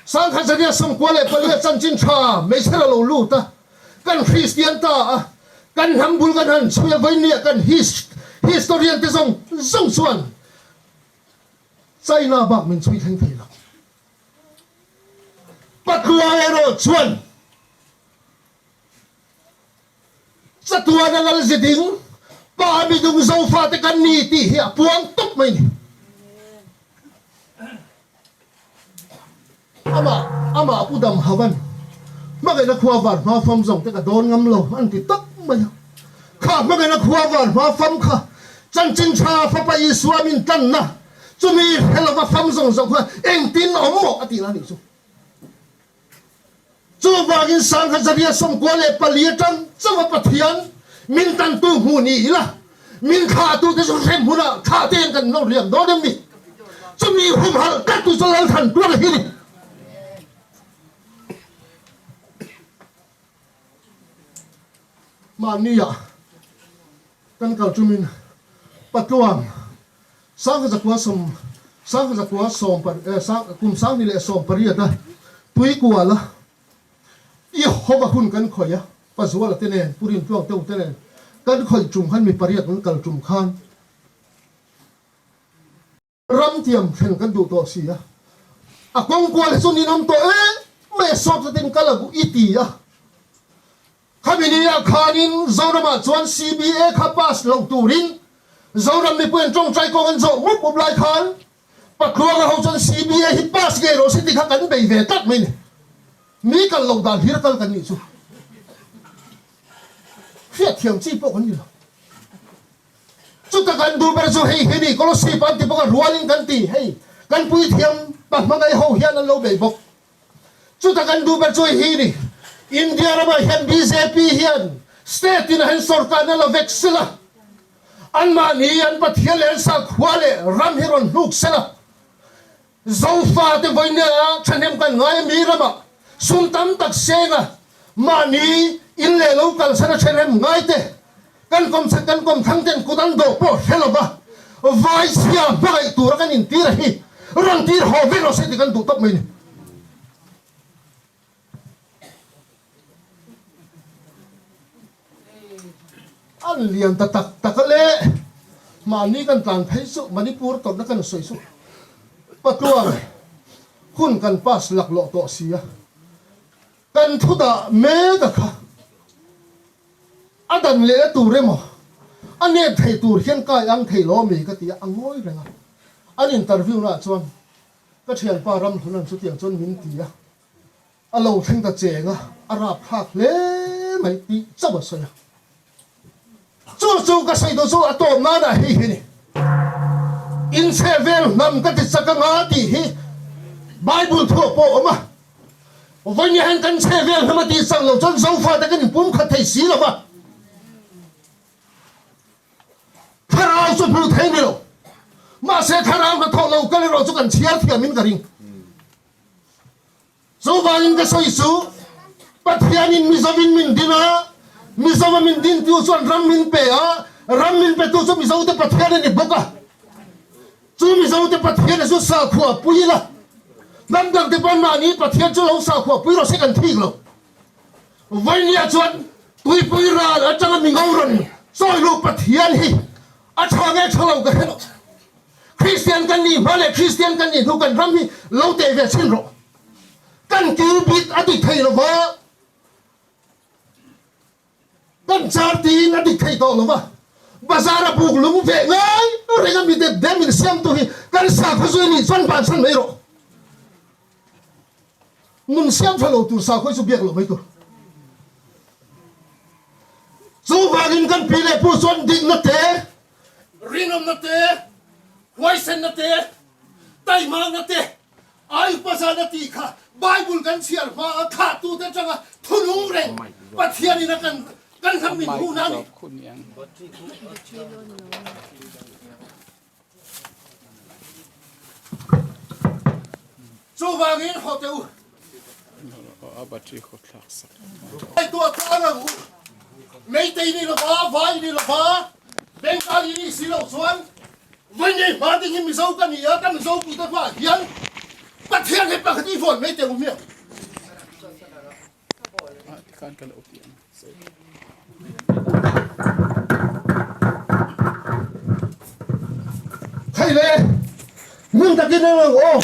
1994 chanchin tha hmeichher a lo lut a, kan Kristian ta a, kan hnam bul kan han chhui a, vawinia kan historian te zawng zawng chuan China bak min chhui thleng thei lo. Patluang erawh chuan. Chatuana lal ziding Pa midung Zofate kan ni tih hi a puang tawp mai ni. Amah amah Pu Dam Havan hmangaihna khua van hma fam zawng te ka dawn ngam lo an ti tawp mai a. Kha hmangaihna khua van hma fam kha chanchin tha fapa Isua min tlanna chumi hre lova fam zawng zawng kha engtin awm maw a tih la nih chu. Chuvangin Sangha Zaria 94 atang chauha Pathian min tantu hmu ni ila, min thlahtute chu hrem hunah thlah tein kan lo riak dawn em ni? Chumi humhalh tlattu chu Lalthan tuar hi ni. Mahnia kan kal tumin Patluang 1900 1910 kum 2018 a tuikual a i hova hun kan khawih a, Pazuala te nen, Pu Rintluang te u te nen kan khawih tum khan mi pariat kan kal tum khan ram tiam thlen kan duh tawh si a, a kawng kual hi chu ninawm tawh em mai a, sawt zatin kal a i ti a. Khami ni ah khanin Zoramah chuan CBA kha pass lo turin Zoram mipui an tawngtai kawng an zawh mup mup lai khan Patluanga ho chuan CBA hi pass ngei rawh se ti kha kan bei ve tlat mai ni. Mi kal loh dan hlir kal kan nih chu hriatthiam chi pawh kan ni lo. Chuta kan duh ber chu hei hi ni, Kolosip an ti bawk a, rualin kan ti hei kan puithiam pa hmangaih ho hian an lo bei bawk. Chuta kan duh ber chu hei hi ni, India ramah hian bjp hian state in a han sorkarna la vek sela, anmahni an Pathian leh an sakhua leh ram hi rawn hnuk sela, Zofate vawinia thahnem kan ngai a mi ramah sum tam tak senga mahni in leh lo kalsan a thahnem ngai te kan kawmchhak kan kawmthlang ten kut an dawh pawh hre lova vai chhia hmangaih tura kan intir a hi rawn tir haw vek rawh se tih kan duh tawp mai ni. An lian ta tak tak a le. Mahni kan tlan phei suh, Manipur tawrhna kan sawi suh. Patluang hun kan pass laklawh tawh si a, kan thu dah mek a kha. A dan lehna tur emaw, a nep thei tur hian kai ang thei lo ami ka ti a, a ngawi reng a. An interview naah chuan ka thianpa Ramhlunan chutiang chuan min ti a. A lo thleng ta cheng a, a rap thlak hle mai tih chauh a sawi a. Chu chu ka sawi duh chu a tawp nanah hei hi ni. Inchhe vel hnam ka ti chak anga tih hi Bible thuah pawh a awm a. Vawiin hian kan chhe vel hnam a tih chak loh chuan Zofate kan inpumkhat thei si lo va. Thlarau chu hmuh thei ni lo. Mahse thlarau hnathawh lo kal erawh chu kan chhiar thiamin ka ring. Chuvangin ka sawi chu, Pathianin Mizovin min din a, Mizova min dintu chuan ram min pe a, ram min petu chu Mizote Pathian a ni bawk a. Chu Mizote Pathian chu sakhua pui ila, hnam dangte pawn mahni Pathian chu lo sakhua pui rawh se kan thik lo. Vainia chuan tuipui ral atanga mi ngo rawn chawi luh Pathian hi a tha nge tha lo ka hre lo. Kristian kan nih hma leh Kristian kan nih hnu kan ram hi lo teh ve chhin rawh. Kan kil bik a dik thei lova, kan char tiin a dik thei tawh lova, bazar a buk lung veh ngai reng a mi dep dem in siamtu hi kan sakhaw zui nih chuan bansan mai rawh. Nun siam tha lo tur sakhaw hi chu biak loh mai tur. Chuvangin kan pi leh pu chuan dikna te, Rinawmna te, huaisenna te, taihmakna te, ai upazana tih kha Bible kan chhiar hma a thlahtute atanga thunung reng Pathianin a kan kan hnam min hmuhna a ni. Chuvangin haw teh u. Ngaihtuah tlang ang u. Meitei ni lova, Vai ni lova, Bengali ni si loh chuan Vainei hma ding hi Mizo ka ni a, ka Mizo pute hmaah hian Pathian hi pakhat i vawn mai teh u hmiang. Hei le, hmun takin an ang aw.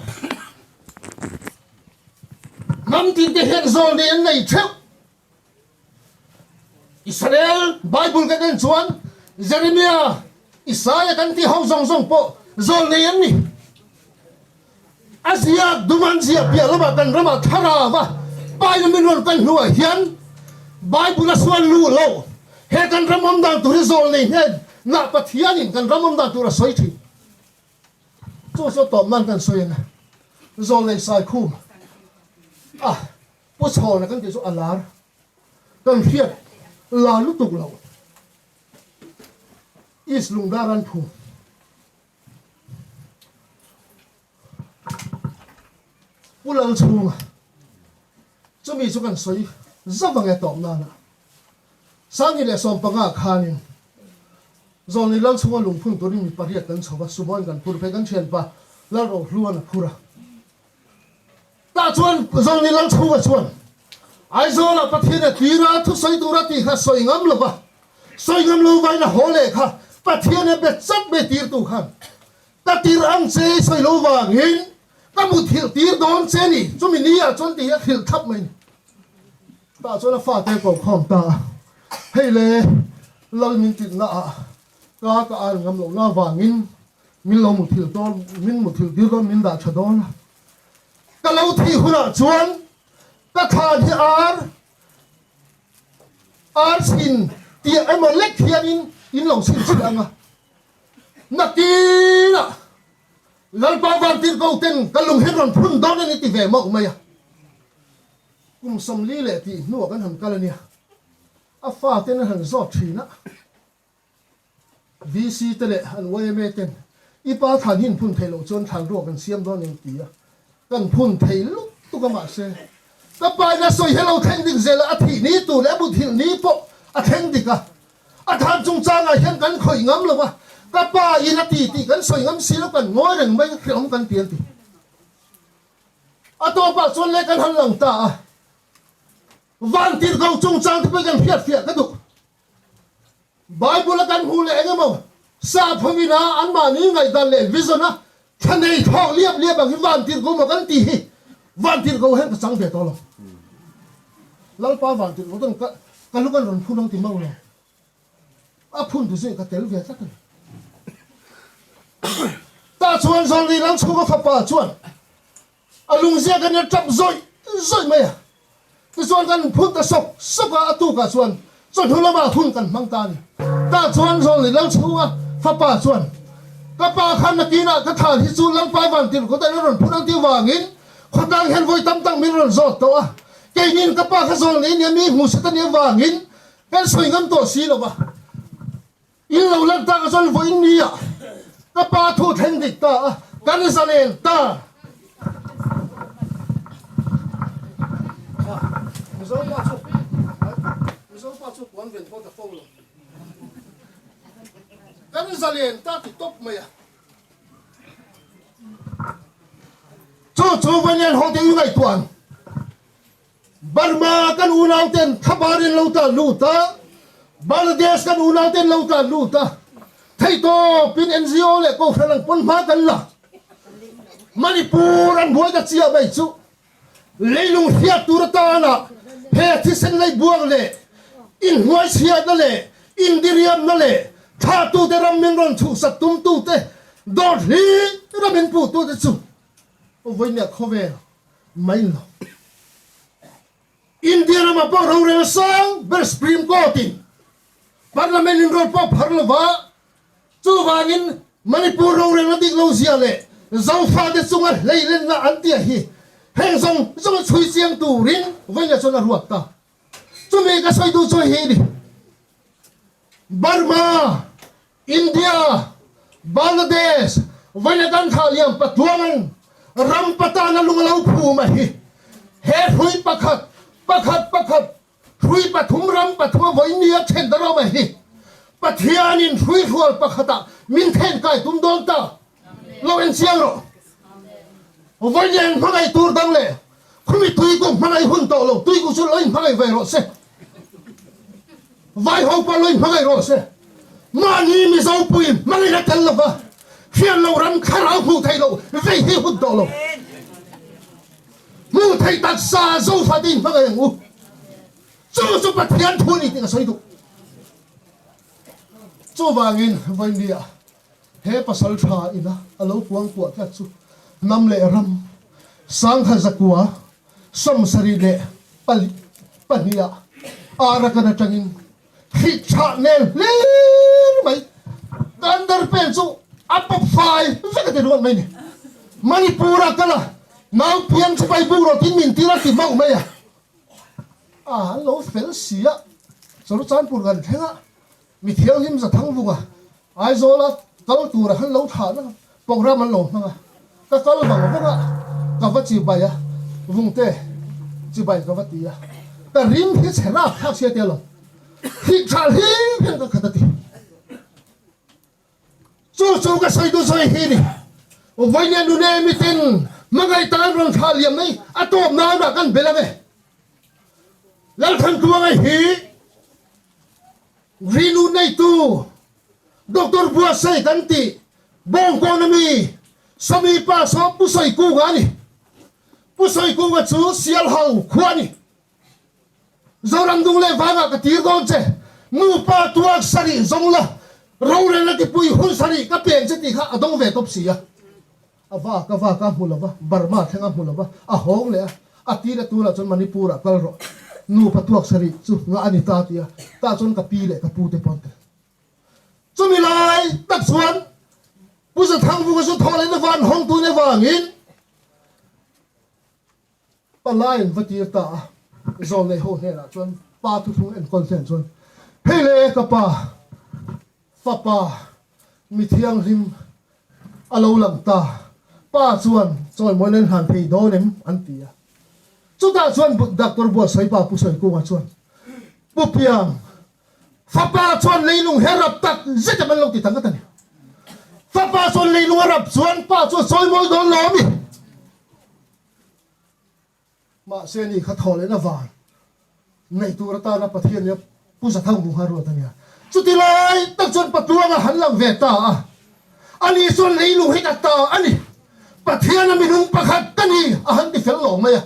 Hnam tinte hian zawl nei an nei theuh. Israel Bible kan en chuan Jeremia, Isaia kan tih ho zawng zawng pawh zawlnei an ni. A ziak duman ziah piah lamah kan ramah thlarau a paina min rawn kal hnuah hian Bible a sual luh lo. He kan ram awm dan tur hi zawlnei hnen nah Pathianin kan ram awm dan tur a sawi thin. Chu chu tawp nan kan sawi ang a, zawlnei saikhum a pu chhawna kan tih chu a lar kan hriat la lutuk lo. East Lungdar an phum. Pu Lalchhunga, chumi chu kan sawi zauh ang e tawp nana. Sangni leh 15 khanin Zawlni Lalchhunga lungphun turin mi pariat kan chho va, Subawiin kan phur phei, kan thianpa Lalrohluan a phur a. Tah chuan Zawlni Lalchhunga chuan Aizawlah Pathian a tlir a, thusawi tura tih kha sawi ngam lo va, sawi ngam lo vain a haw leh kha Pathian a be chat mai tirtu khan ka tir ang che i sawi lo vangin ka muthilh tir dawn che ni, chumi ni ah chuan tih hi a hrilh thlap mai ni. Tah chuan a fate a ko khawm ta a, hei le Lal min titna ah ka ka ar ngam loh na vangin min lo muthilh dawn, min muthilh tir dawn, min dah tha dawn a. Ka lo thih hunah chuan ka thlan hi ar ar chhin tih emaw lek hianin in lo chhinchhiah ang a. Nakinah Lalpa Vantirhko ten ka lung hi rawn phun dawn a ni ti ve mauh mai a. Kum 40 leh tih hnuah kan han kal a nia. A faten an han zawt thin a. VC te leh an yma ten i pa thlan hi an phun theih loh chuan thlan ruak an siam dawn em ti a, kan phun thei lutuk a mahse ka pa in a sawi hi lo thleng dik zel a, a thih ni tur leh a muthilh ni pawh a thleng dik a, a thlan chungchangah hian kan khawih ngam lo a, ka pa in a ti tih kan sawi ngam si lo kan ngawi reng mai hrehawm kan ti an ti. A tawpah chuan leh kan han lang ta a, Vantirhko chungchang te pawh hi kan hriatfiah ka duh. Bible a kan hmuh leh eng emaw sap hovin a anmahni ngaihdan leh vision a thla nei thawk liap liap ang hi vantirhko maw kan tih hi vantirhko hian ka chang ve tawh lo. Lalpa vantirhko chuan ka ka lu kan rawn phun ang ti mau lo. A phun tu zui ka tel ve tlat a ni. Tah chuan Zawlni Lalchhunga fapa chuan A lungziak a nia tap zawih zawih mai a. Tichuan kan phun ta sawk sawk a, a tukah chuan chawhnu lamah hun kan hmang ta a ni. Tah chuan Zawlni Lalchhunga fapa chuan, Ka pa khan nakinah ka thal hi chu Lalpa vantirh kawt a rawn phun ang tih vangin khawtlang hian vawi tam tak min rawn zawt tawh a. Keinin ka pa kha Zawlni nia mi hmuhsit a nih avangin kan sawi ngam tawh si lo va. In lo lan tak a chuan vawiin ni ah ka pa thu thleng dik ta a, kan zalen ta. Mizo pa chu Mizo pa chu puan ven pawh ta fo lo. Kan zalen ta ti tawp mai a. Chu chu vawiin ho te i ngaihtuah ang. Burma kan unau ten thlabar in lo tlan lut a, Bangladesh kan unau ten lo tlan lut a, theihtawp in NGO leh Kohhran ang pawn hma kan la. Manipur an buai ta chiah mai chu leilung hriat tur atana he thisen lei buang leh inhnuaichhiatna leh indiriamna leh thlahtute ram min rawn chhuhsak tumtute dawt hlir a min puhtute chu vawinia khawvel mai lo. India ramah pawh rorel sang ber Supreme Court in Parliament in rawn pawh phar lova, chuvangin Manipur rorelna dik lo zia leh Zofate chunga hleilenna an tih hi heng zawng zawng chhui chiang turin vawiin chuan a ruat ta. Chumi ka sawi duh chu hi ni. Burma, India, Bangladesh, vawiin kan thlah liam patuangin ram patana lung a lo phum a hi. He hrui pakhat, pakhat, pakhat, hrui pathum ram pathum a vawiin ni a then ta rawh mai hi. Pathianin hrui hrual pakhatah min then kai tum dawn ta. Lo en chiang rawh. Vawiin eng hmangaih tur dang leh khumi tuikuk hmangaih hun tawh lo, tuikuk chu lo inhmangaih ve rawh se. Vai ho pawh lo inhmangaih rawh se. Mahni Mizo pui hmangaihna tel lova hriat lo ram thlarau hmuh theih loh vei hi hun tawh lo. Hmuh theih taksa Zofate inhmangaih ang u. Chu chu Pathian thu a ni tih ka sawi duh. Chuvangin vawinia he pasal tha ina a lo kuangkuah tlat chu hnam leh ram sangha zakua 72 ah Arakan atangin hrih chhah nel hlir mai ka underpant chu a pawp fai vek a ti ruat mai ni. Manipur ah kal a nau piang chu pai buk rawh tin min tir a ti mauh mai a. A an lo fel si a, Chawrchanpur kan thleng a, mi thianghlim Zathangvunga Aizawla kal tura han lo thahna programme an lo hmang a, ka kal vang vang a, ka va chibai a, Vungte chibai ka va ti a, ka rim hi chhe rap thlak sia tia lo, hrih tha hlim hian ka khat a ti. Chu chu ka sawi duh sawi hi ni. Vawinia nune mitin hmangaih tan rawn thlah liam mai a tawp nanah kan bel ang e. Lalthantuanga hi Rinu neitu Doctor Buatsai kan tih Bawngkawn ami Sawmi pa saw Pu Sawikunga a ni. Pu Sawikunga chu Sialhau khua a ni. Zoram dung leh vangah ka tir dawn che, nupa tuak sarih zawng la, rorelna tipui hun sarih ka peng che tih kha a dawng ve tawp si a. A vak a vak a hmu lo va, Burma thleng a hmu lo va, a hawng leh a, a tir a tunah chuan Manipur ah kal rawh, nupa tuak sarih chu ngah a ni ta ti a, tah chuan ka pi leh ka pu te pawh an tel. Chumi lai tak chuan Pu Zathangvunga chu thawh lehna van hawngtu ne vangin Palai an va tir ta a, zawlnei ho hnenah chuan pa thuthlung enkawl hnen chuan, Hei le ka pa, fapa mi thianghlim a lo lang ta, pa chuan chawimawi nen hlan thei dawn em? an ti a. Chutah chuan Doctor Buatsawi pa Pu Sawikunga chuan, Pu Piang, fapa chuan leilung he rap tak zet em an lo ti ta ngat a ni. Fapa chuan leilung a rap chuan pa chu a chawimawi dawn lo a mi? Mahse ni kha thaw lehna van neih tur atana Pathian nia Pu Zathang Vung kha ruat a nia. Chuti lai tak chuan Patluanga han lang ve ta a, ani chuan leilung hi ka ta a ni, Pathiana minung pakhat ka ni a han ti fel lo mai a.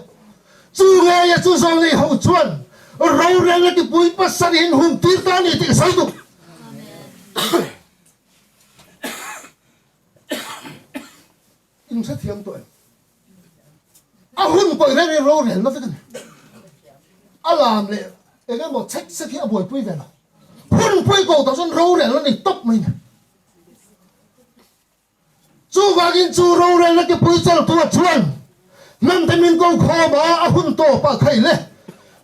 Chu ngeia chu zawl nei ho chuan rorelna tipui pasarih in hum tir ta a ni tih ka sawi duh. In hrethiam tawh em? A hun pawh i reng reng rorelna vek a ni. A lam leh eng emaw chhek chhek hi a buaipui ve lo. Hun pui ko tawh chuan rorelna ni tawp mai ni. Chuvangin chu rorelna ti pui chawltu ah chuan hnamte min ko khawm a, a hun tawpah kha i le.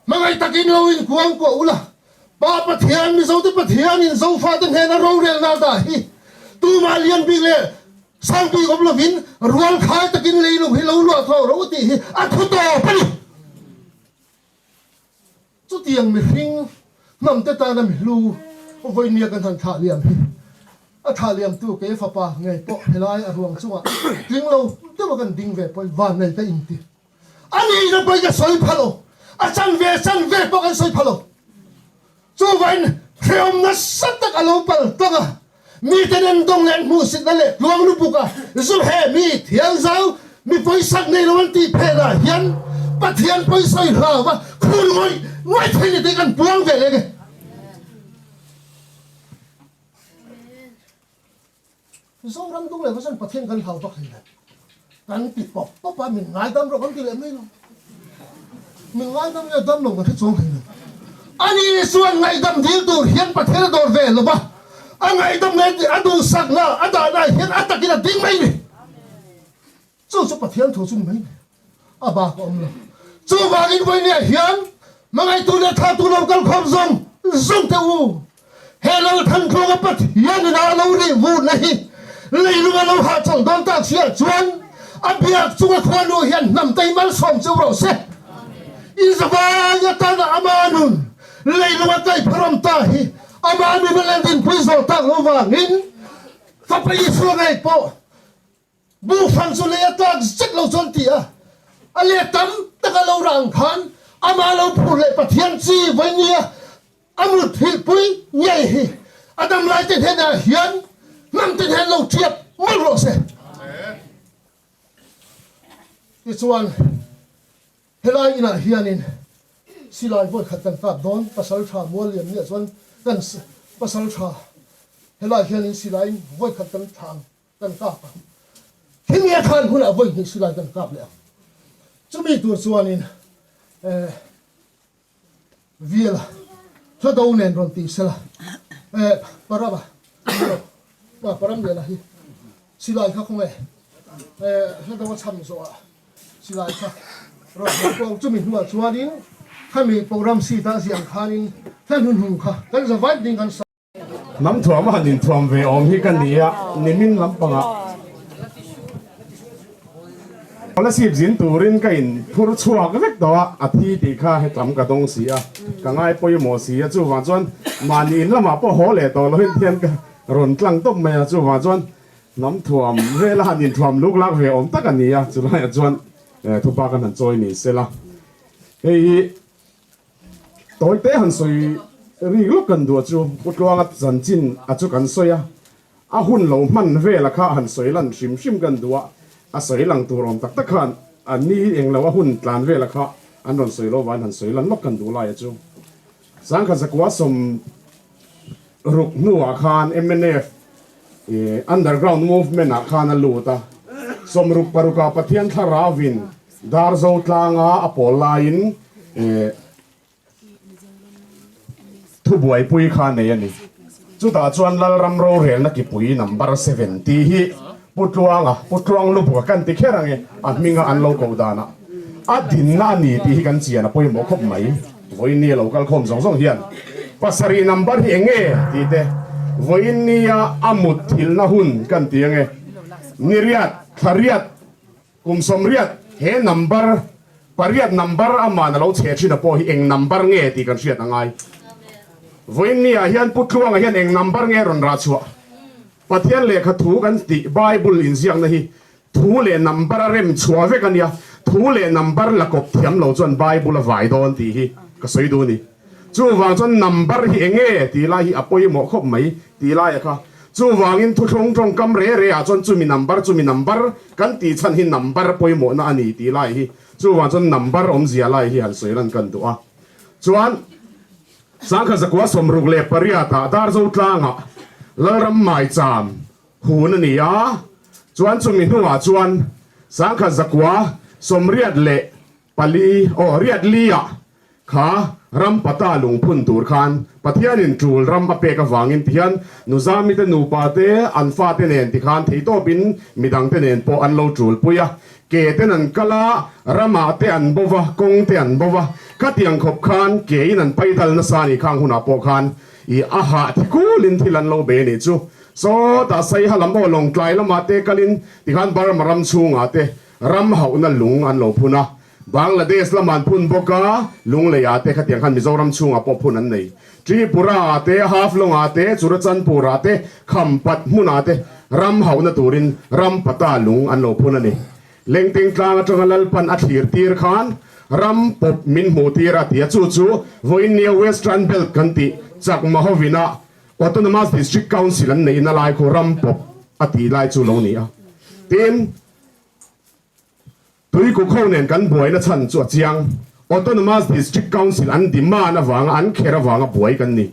Hmangaih takin lo inkuang kuah ula, Pa Pathian, Mizote Pathianin Zofate hnena rorelna dah hi tumah lian bik leh sang bik awm lovin rual khai takin leilung hi lo luah thlawh rawh u tih hi a thu tawp a ni. Chutiang mihring hnamte tana mihlu vawinia kan han thlah liam hi a thlah liamtu kei fapa ngei pawh helai a ruang chungah tling lo deuha kan ding ve pawhin vannei ka inti. A nihna pawhin ka sawi pha lo, a chanve chanve pawh kan sawi pha lo. Chuvain hrehawm nasa tak a lo pal tlang a, miten an dawng leh an hmuhsitna leh tluang lubuk a zu he mi thianzau mi pawisak nei lo an tih phenah hian Pathian pawisawi hlau va khur ngawih ngawih thei ni tih kan puang ve leh nge. Zoram dung leh vasan Pathian kan hlau vak hlei lo. Kan ti pawp pawp a, min ngaidam rawh kan ti leh mai lo. Min ngaidam nge dam lo kan hre chuang hlei lo. Ani chuan ngaihdam dil tur hian Pathian a dawr ve lo va, a ngaihdam nge a duhsakna a dahna hian a takin a ding mai ni. Chu chu Pathian thu chu ni mai ni. A bak a awm lo. Chuvangin vawinia hian hmangaihtu leh thahtu lo kal khawm zawng zawng teh u. He Lalthantluanga Pathian ina a lo rih vurna hi leilung a lo hahchawlh dawn tak siah chuan a biak chunga khuanu hian hnam tei malsawm cheu rawh se. Inzavai atana ama nun leilung a kaihpharawm ta hi ama nun a lendinpui zawh tak lo vangin Fapa Isua ngei pawh Buhfang chu lei a tlak zet lo chuan ti a, a let tam tak a lo rang khan amah lo phur leh Pathian chi vawinia a mut hilhpui ngei hi a damlai te hnenah hian hnam te hnen lo ṭiap mawlh rawh se. Tichuan helai inah hianin silai vawi khat kan kap dawn, Pasalṭha Mualliamnia chuan kan Pasalṭha. Helaiah hianin silaiin vawi khat kan thla ang, kan kap ang. Khimi a than hunah vawi hnih silai kan kap leh ang. Chumi tur chuanin eh Viala hla do nen rawn ti sela eh Parama pa Paramliana hi silai kha khawnge eh hla do a cham zawhah silai kha rawn hmuh pawh ang. Chumi hnuah chuanin khami program sheet a ziah ang khanin hla hnuhnung kha kan za vai ding kan sa. Hnam thuam a han inthuam ve awm hi ka ni a, nimin lampangah Scholarship zin turin ka inphur chhuak vek tawh a, a thi tih kha hetlam ka dawng si a, ka ngai pawimawh si a, chuvang chuan mahni in lamah pawh haw leh tawh lohin hian ka rawn tlang tawp mai a, chuvang chuan hnam thuam vela han inthuam luk lak ve awm tak a ni a, chulaiah chuan thupa kan han chawi ni sela hei hi. Tawite han sawi rik lawk kan duh chu Pu Tluanga chanchin a chu kan sawi a, a hun lo hman vela kha han sawi lan hrim hrim kan duh a, a sawi lang tur awm tak tak khan a ni eng lo a hun tlan vela kha an rawn sawi lo vangin han sawi lan lawk kan duh lai a chu. Sangkhat zakua 60 hnuah khan mnf underground movement ah khan a lut a, 66 ah Pathian thlarauin Darzo tlanga a pawl laiin thubuaipui kha nei a ni. Chutah chuan Lalram rorelna kipui number 70 hi Pu Tluanga, Pu Tluang Lubuka kan ti kher ange, a hminga an lo koh danah a dinna a ni tih hi kan chian a pawimawh khawp mai. Vawiin ni a lo kal khawm zawng zawng hian pasarih number hi eng nge tih te, vawiin nia a mut thilna hun kan ti ange, niriat, thlariat, Kum 80 he number pariat number aman a lo chhe thin a pawh hi eng number nge tih kan hriat a ngai. Vawiin ni ah hian Pu Tluanga hian eng number nge rawn rah chhuah? Pathian lehkha thu kan tih Bible inziakna hi thu leh number a rem chhuah vek a nia, thu leh number la kawp thiam lo chuan Bible a vai dawn tih hi ka sawi duh a ni. Chuvang chuan number hi eng nge tih lai hi a pawimawh khawp mai tih laia kha. Chuvangin thuthlung tawngkam re re ah chuan chumi number chumi number kan tih chhan hi number pawimawhna a ni tih lai hi chuvang chuan number awmzia lai hi han sawi lan kan duh a. Chuan Sangkhat zakua 68 ah Darzo tlangah Lalram Maicham hun a ni a, chuan chumi hnuah chuan Sangkhat zakua 84 aw riat li ah Kha ram pata lungphun tur khan Pathianin tul ram a pek avangin tihian Nuzamite nupa te an fate nen tikhan theitawpin midangte nen pawh an lo tul pui a, ke ten an kal a, ramah te an bo va, kawng te an bo va, khatiang khawp khan kein an paidal nasa ni khang hunah pawh khan i a hah thikulin thil an lo be nih chu. Sawtah Saiha lam aw Lawngtlai lamah te kalin tikhan Burma ram chhungah te ram hauhna lung an lo phun a, Bangladesh lamah an phun bawk a, Lunglei ah te khatiang khan Mizoram chhungah pawh phun an nei. Tripura ah te, Haflong ah te, Churachandpur ah te, Khampat hmun ah te ram hauhna turin ram pata lung an lo phun a ni. Lengteng tlang atanga Lalpan a thlir tir khan ram pawp min hmuh tir a ti a, chu chu vawiin nia Western Belt kan tih Chakma hovina Autonomous District Council an neihna lai khu ram pawp a tih lai chu lo ni a. Tin. Tuikuk ho nen kan buaina chhan chu a chiang. Autonomous District Council an demand avanga an kher avanga buai kan ni.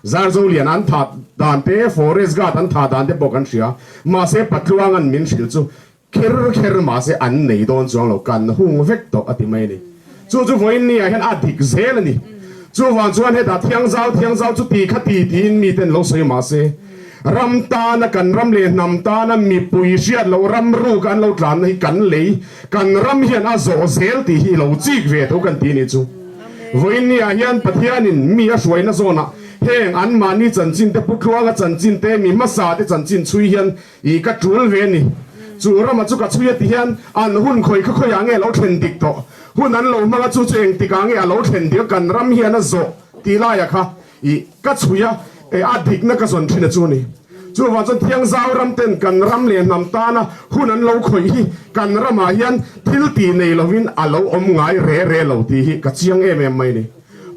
Zarzo lian an thah dan te, Forest Guard an thah dan te pawh kan hria. Mahse Patluang an min hrilh chu kher kher mahse an nei dawn chuang lo, kan hung vek tawh a ti mai a ni. Chu chu vawiin ni ah hian a dik zel a ni. Chuvang chuan hetah thiangzau thiangzau chu ti kha ti tiin miten lo sawi mahse ram tana kan ram leh hnam tana mipui hriat loh ram ruk an lo tlanna hi kan lei kan ram hian a zawh zel tih hi lo chik ve tho kan ti nih chu. Vawiin ni ah hian Pathianin mi a hruaina zawnah heng anmahni chanchin te Pu Tluanga chanchin te mi hmasa te chanchin chhui hian I ka tul ve ni. Chu rama chu ka chhui a ti hian an hun khawi kha khawiah nge a lo thlen dik tawh? Hun an lo hmang a chu chu engtikah nge a lo thlen dik a kan ram hian a zawh tih laia kha i ka chhui a e a dikna ka zawn thin a chu ni. Chuvang chuan Thiangzau ram ten kan ram leh hnam tana hun an lo khawih hi kan ramah hian thil tih nei lovin a lo awm ngai re re lo tih hi ka chiang em em mai ni.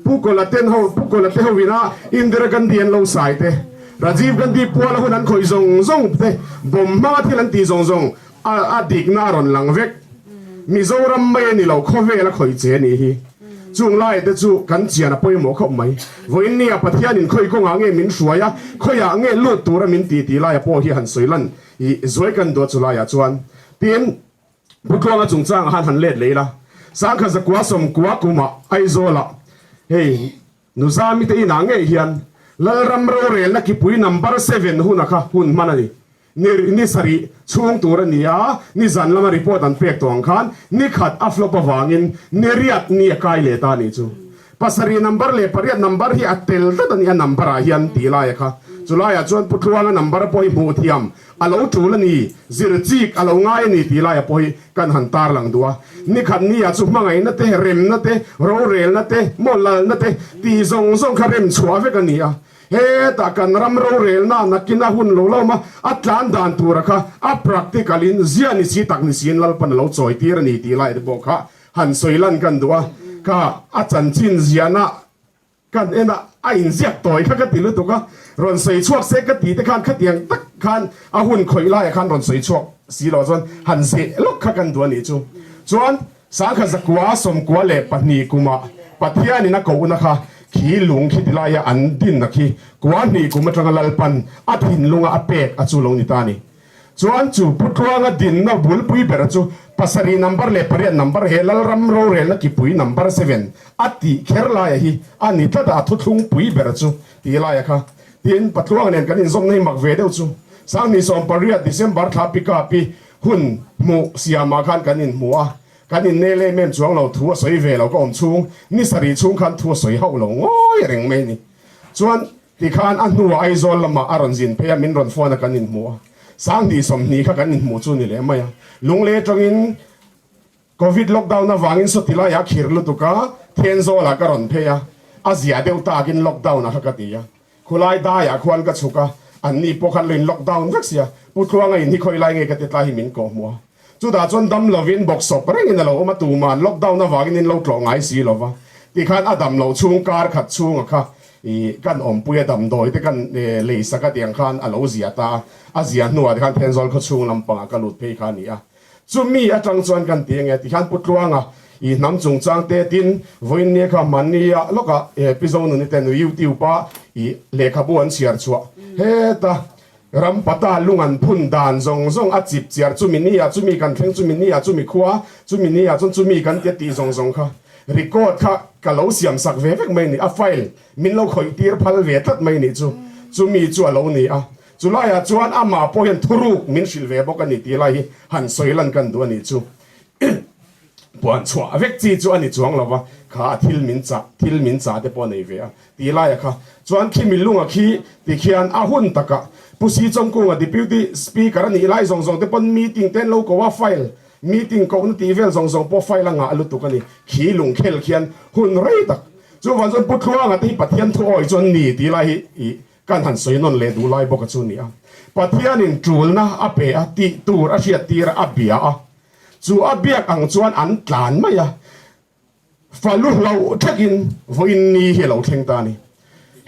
Pu Kawla ten ho Pu Kawla te ho ina Indira Gandhi an lo sai te Rajiv Gandhi puala hun an khawih zawng zawng te bomb hmanga thil an tih zawng zawng a a dikna a rawn lang vek. Mizoram mai a ni lo, khawvel a khawih che a nih hi. Chung lai te chu kan chian a pawimawh khawp mai. Vawiin nia Pathianin khawi kawngah nge min hruai a, khawiah nge lut tura min ti tih laia pawh hi han sawi lan i zuai kan duat chu laiah chuan tin Pu Tluanga chungchangah han han let leh ila. Sangkhat zakua sawmkua kumah Aizawlah hei Nuzami te inah ngei hian Lalram rorelna kipui number seven huna kha hun hman a ni. Ni ni sarih chhung tur a ni a, ni zan lama report an pek tawh ang khan ni khat a flop avangin ni riat ni a kai leh ta a nih chu. Pasarih number leh pariat number hi a tel tlat a ni a number ah hian tih laia kha. Chu laiah chuan Pu Tluanga number pawh hi hmuh thiam a lo tul a ni, zir chik a lo ngai a ni tih laia pawh hi kan han tarlang duh a. Ni khat nia chu hmangaihna te, remna te, rorelna te, maw lalna te tih zawng zawng kha rem chhuah vek a ni a. Hetah kan ram rorelna nakin a hun lo lo ma, a tlan dan tura kha a practical in zia ni si tak ni siin Lalpan a lo chawi tir a ni tih lai te pawh kha han sawi lan kan duh a, kha a chanchin ziahna kan en a, a inziak tawi kha ka ti lutuk a, rawn sawi chhuak se ka ti te khan khatiang tak khan a hun khawih laiah khan rawn sawi chhuak si lo chuan han zeh lawk kha kan duh a nih chu. Chuan Sangha zakua 92 kumah Pathianin a kohna kha khi lung khi tilaia an dinna khi kua hnih kum atanga Lalpan a thinlunga a pek a chu lo ni ta a ni. Chuan chu Pu Tluanga dinna bulpui bera chu pasarih number leh pariat number he Lalram rorelna kipui number seven a tih kher laia hi a ni tlat a, a thuthlungpui bera chu tih laia kha. Tin, Patluanga nen kan inzawmna hi mak ve deuh chu Sanghnih 18 December thla pickup i Hun hmuh siamah khan kan inhmu a, kan innel em em chuang lo, thu a sawi ve lo ka awm chhung, ni sarih chhung khan thu a sawi hauh lo ngawi reng mai a ni. Chuan tikhan a hnuah Aizawl lamah a rawn zin phei a, min rawn phone a kan inhmu a, 2020 kha kan inhmuh chu ni leh mai a, Lunglei atangin Covid lockdown avangin sawti laiah khir lutuk a, Thenzawlah ka rawn phei a, a zia deuh takin lockdown a kha ka ti a. Khulai daiah khuan ka chhuk a, anni pawh khan lo in lockdown vek sia, Pu Tluanga in hi khawi lai nge ka ti tlai hi min kawh hmuh a. Chutah chuan dam lovin bawksawp rengin a lo awm a, tuman lockdown avangin in lo tlawh ngai si lova, tikhan a dam loh chhung kar khat chhunga kha i kan awmpui a damdawi te kan lei sak a tiang khan a lo zia ta a, a zia hnuah te khan Thenzawl khawchhung lampangah ka lut phei kha a ni a. Chumi atang chuan kan ti ange tikhan Pu Tluanga i hnam chungchang te tin vawiin nia kha hmannia lawkah Pi Zonuni te nu YouTube a i lehkhabu an chhiar chhuah heta ram pata lung an phun dan zawng zawng a chip chiar chumi nia chumi kan thleng chumi nia chumi khua chumi nia chuan chumi kan tia tih zawng zawng kha record kha ka lo siam sak ve vek mai ni a file min lo khawih tir phal ve tlat mai ni chu chumi chu a lo ni a. Chu laiah chuan amah pawh hian thuruk min hrilh ve bawk a ni tih lai hi han sawi lan kan duh a nih chu. Puan chhuah vek chi chu a ni chuang lo va, kha a thil min chah, thil min chah te pawh a nei ve a tih laiah kha chuan khi milunga khi ti khian a hun takah Pu Si Chawngkunga Deputy Speaker a nih lai zawng zawng te pawn meeting te an lo ko a, file meeting kohna tih vel zawng zawng pawh file a ngah lutuk a ni. Khi lungkhel khian hun rei tak chuvang chuan Pu Tluanga te hi Pathian thuawi chu an ni tih lai hi ih Kan han sawi nawn leh duh lai bawk a chu ni a. Pathianin ṭulna a pe a, tih tur a hriattir a, a bia a. Chu a biak ang chuan an tlan mai a. Falu hlauh thakin vawiin ni hi a lo thleng ta a ni.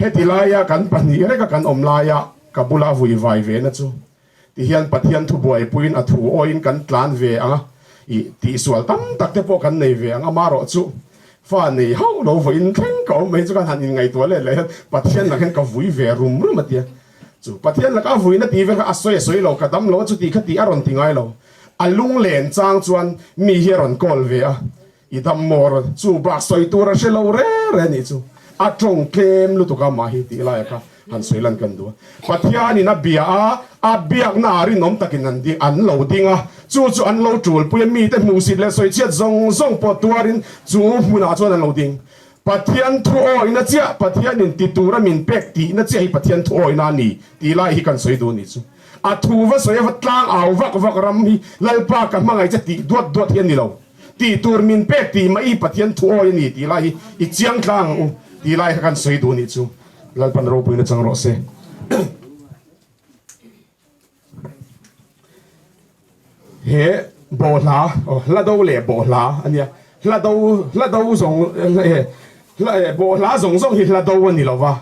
Heti laia kan pahnih reka kan awm laia ka bula vui vai ve na chu tihian Pathian thu buaipuiin a thu awiin kan tlan ve ang a, ih tihsual tam tak te pawh kan nei ve ang a, marawh chu fa nei hauh lo vawiin thleng ka awm mai chu kan han inngaihtuah let leh hian Pathian lak hian ka vui ve rum rum a tia. Chu Pathian laka a vuina tih vel kha a sawi a sawi lo, ka dam lo a chuti kha tih a rawn ti ngai lo. A lunglen chang chuan mi hi a rawn call ve a, I dam maw rawn chu bak sawi tur a hre lo re re nih chu a tawng tlem lutuk a mah hi tih laia kha han sawi lan kan duh a. Pathianin a bia a, a biakna ah rinawm takin an ding an lo ding a, chu chu an lo tul pui a, mite hmuhsit leh sawichhiat zawng zawng pawh tuarin chu hmunah chuan an lo ding. Pathian thu awihna chiah, Pathianin ti tura min pek tihna chiah hi Pathian thu awihna a ni tih lai hi kan sawi duh nih chu. A thu va sawi a va tlang au vak vak ram hi Lalpa ka hmangaih che tih duat duat hi a ni lo. Tih tur min pek tih mai hi Pathian thu awi a ni tih lai hi i chiang tlang ang u tih lai kha kan sawi duh nih chu Lalpan ropuina chang rawh se. He bawhhla aw hla do leh bawhhla a nia hla do hla do zawng he hla bawhhla zawng zawng hi hla do a ni lo va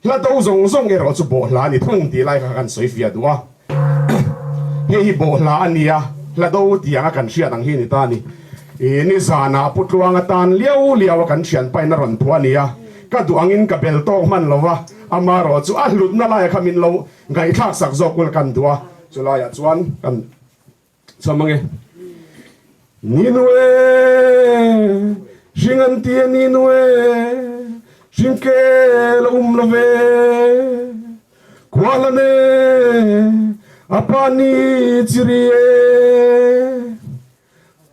hla do zawng zawng erawh chu bawhhla a ni thung tih lai kha kan sawi fiah duh a. Hei hi bawhhla a nia, hla do tih anga kan hriat ang hi a ni ta a ni. I nizanah Pu Tluanga tan liau liau a kan thianpain a rawn phuah a ni a, ka duh angin ka bel tawk hman lo va, amarawh chu a hlutna laia kha min lo ngaihthlak sak zawk ula kan duh a, chulaiah chuan kan cham ange. Ninue, hring an ti a Ninue, hring kel a um lo ve. Kualane, a pa ni chiri e.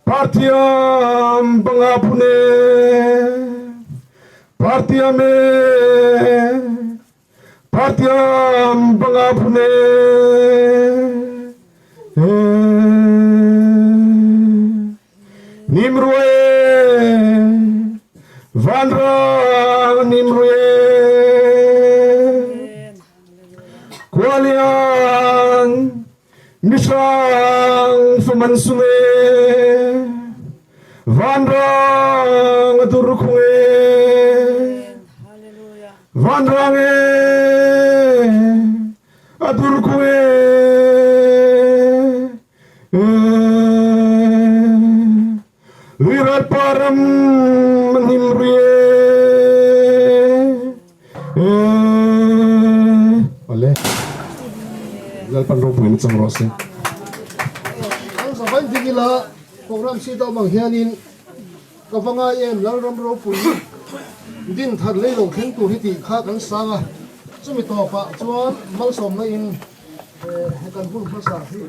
Parthiam banga phune, Parthiam e, Parthiam banga phune. Nimrue, vanrang nimrue. Kualian, Mihrang faman sung e, vanrang a dur khung e, vanrang e, a dur khung e. Luiral pa ram a hnim rui e. Awle. Lalpan ropuina chang rawh se. An zavain ding ila program si deuh mang hianin ka va ngai em Lalram ropui din thar lei lo thleng tur hi tih kha kan sang a, chumi tawpah chuan malsawmna in he kan hun hmasa hi.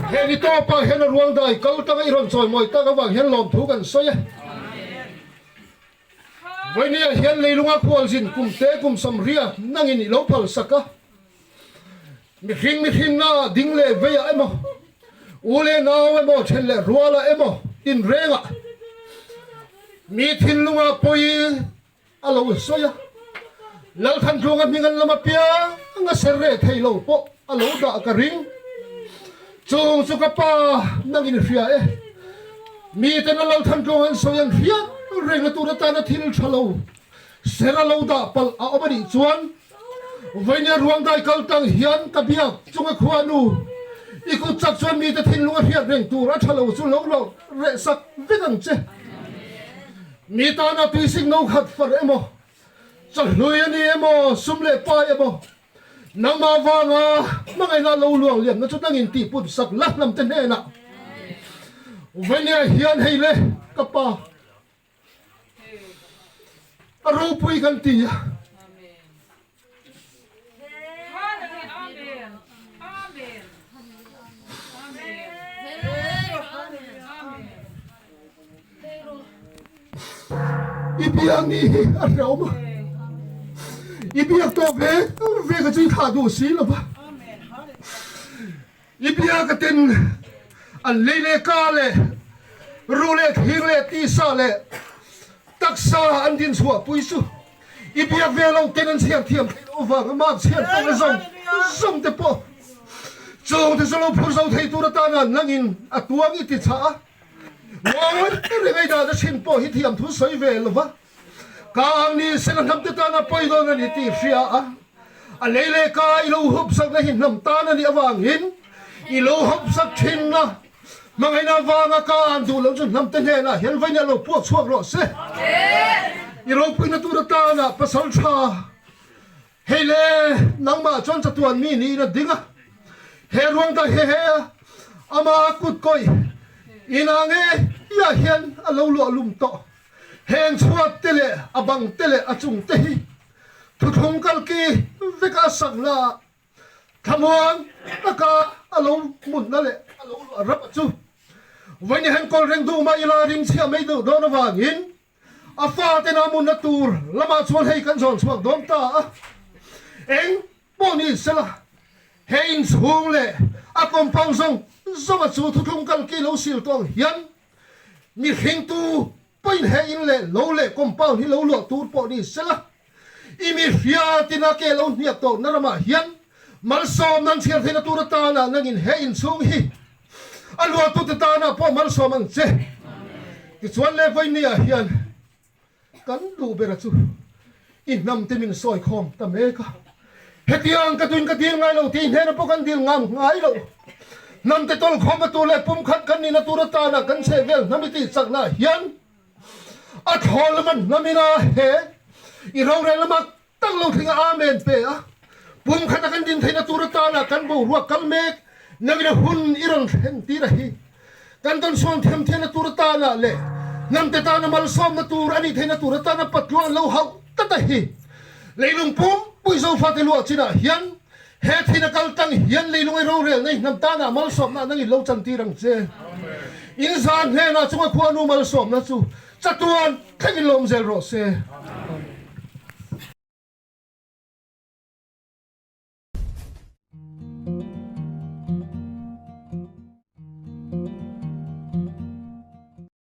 He ni tawpah hian a ruang dai kal tanga i rawn chawimawi tak avang hian lawmthu kan sawi a. Vawinia hian leilunga khualzin kum te kum samria nangin i lo phal sak a. Mihring mihrinna ding leh veiah emaw, u leh nau emaw, then leh rualah emaw tinrengah mi thinlunga pawi a lo sawi a. Lalthantlunga hming an lam apiang a ser reh thei lo pawh a lo dah ka ring. Chung chu ka pa nangin hria e. Miten a Lalthantlung an sawi an hriat reng a tur atana thil tha lo ser a lo dah palh a awm a nih chuan Vainia ruang dai kal tang hian ka biak chunga khuanu i kut chak chuan mite thinlung a hriat reng tur a tha lo chu lo lo reh sak vek ang che. Mi tana tuisik no khat far emaw, chahlui a ni emaw, sum leh pai emaw, nangmah vanga hmangaihna lo luang liamna chu nangin tihput sak la hnamte hnenah Vainia hian hei le ka pa. A ropui kan ti a. I biak ni hi a hreawm a. I biak tawh ve ve ka chu i thlah duh si lo va. I biak atin an lei leh ka leh ru leh thing leh tisa leh taksa an din chhuah pui chu i biak ve lo ten an chhiar thiam theih loh avang a mark chhiar pawh a zawng zawng te pawh chung te chu lo phur zo thei tur atana nangin a tuang i ti chah a ngawi reng ei dan a hrin pawh hi thiam thu sawi ve lo va. Ka ang ni sela hnam te tan a pawi dawn a ni tih hria a, a lei leh ka i lo hup sakna hi hnam tan a nih avangin i lo hup sak thin a, hmangaihna avanga ka an duh loh chu hnam te hnenah hian vawiin a lo puak chhuak rawh se. I ropuina tur atana pasal tha Hei le, nangmah chuan chatuan mi niin a ding a, he ruang dai he he a, ama kut kawih inah nge iah hian a lo luah lum tawh. Heng chhuat te leh a bang te leh a chung te hi thuthlung kalki veka a sakna ah thlamuan taka a lo hmunna leh a lo luah rap a chu. Vawiin hen kawl reng duh mah ila ringchhia mai deuh dawn avangin A fate na munna tur lamah chuan hei kan zawn chhuak dawn ta a, eng pawh ni sela he inchhung leh a compound zawng zawnga chu thuthlung kalki lo sil tawh ang hian mihringtu pawhin he in leh lo leh compound hi lo luah tur pawh ni sela i mi hriatin a ke lo hniak tawhna ramah hian malsawm nan chhiar theihna tur atana nangin he inchhung hi A luatute tanah pawh malsawm ang che. Tichuan le vawinia hian kan duh bera chu i hnamte min sawi khawm ta mek a. Hetiang ka tuin ka dil ngai lo tih hnena pawh kan dil ngam ngai lo. Hnamte tawlkhawmna tur leh pumkhat kan nihna tur atana kan chhehvel hnam i tih chakna hian a thlawl lama hnamina he i rorel lama Tak lo thing a Amen pe a, pum khat a kan din theihna tur atana kan boruak kal mek nangin a hun i rawn thlen tir a hi. Kan tawnsawn thiam thianna tur atana leh hnamte tana malsawmna tur a nih theihna tur atana patluang an lo hauh tlat a hi. Leilung pumpui Zofate luah chinah hian he thina kal tang hian leilung ei rorel nei hnam tana malsawmna nangin lo chantir ang che. In zan hnenah chunga khuanu malsawmna chu chatuan thlengin lawm zel rawh se.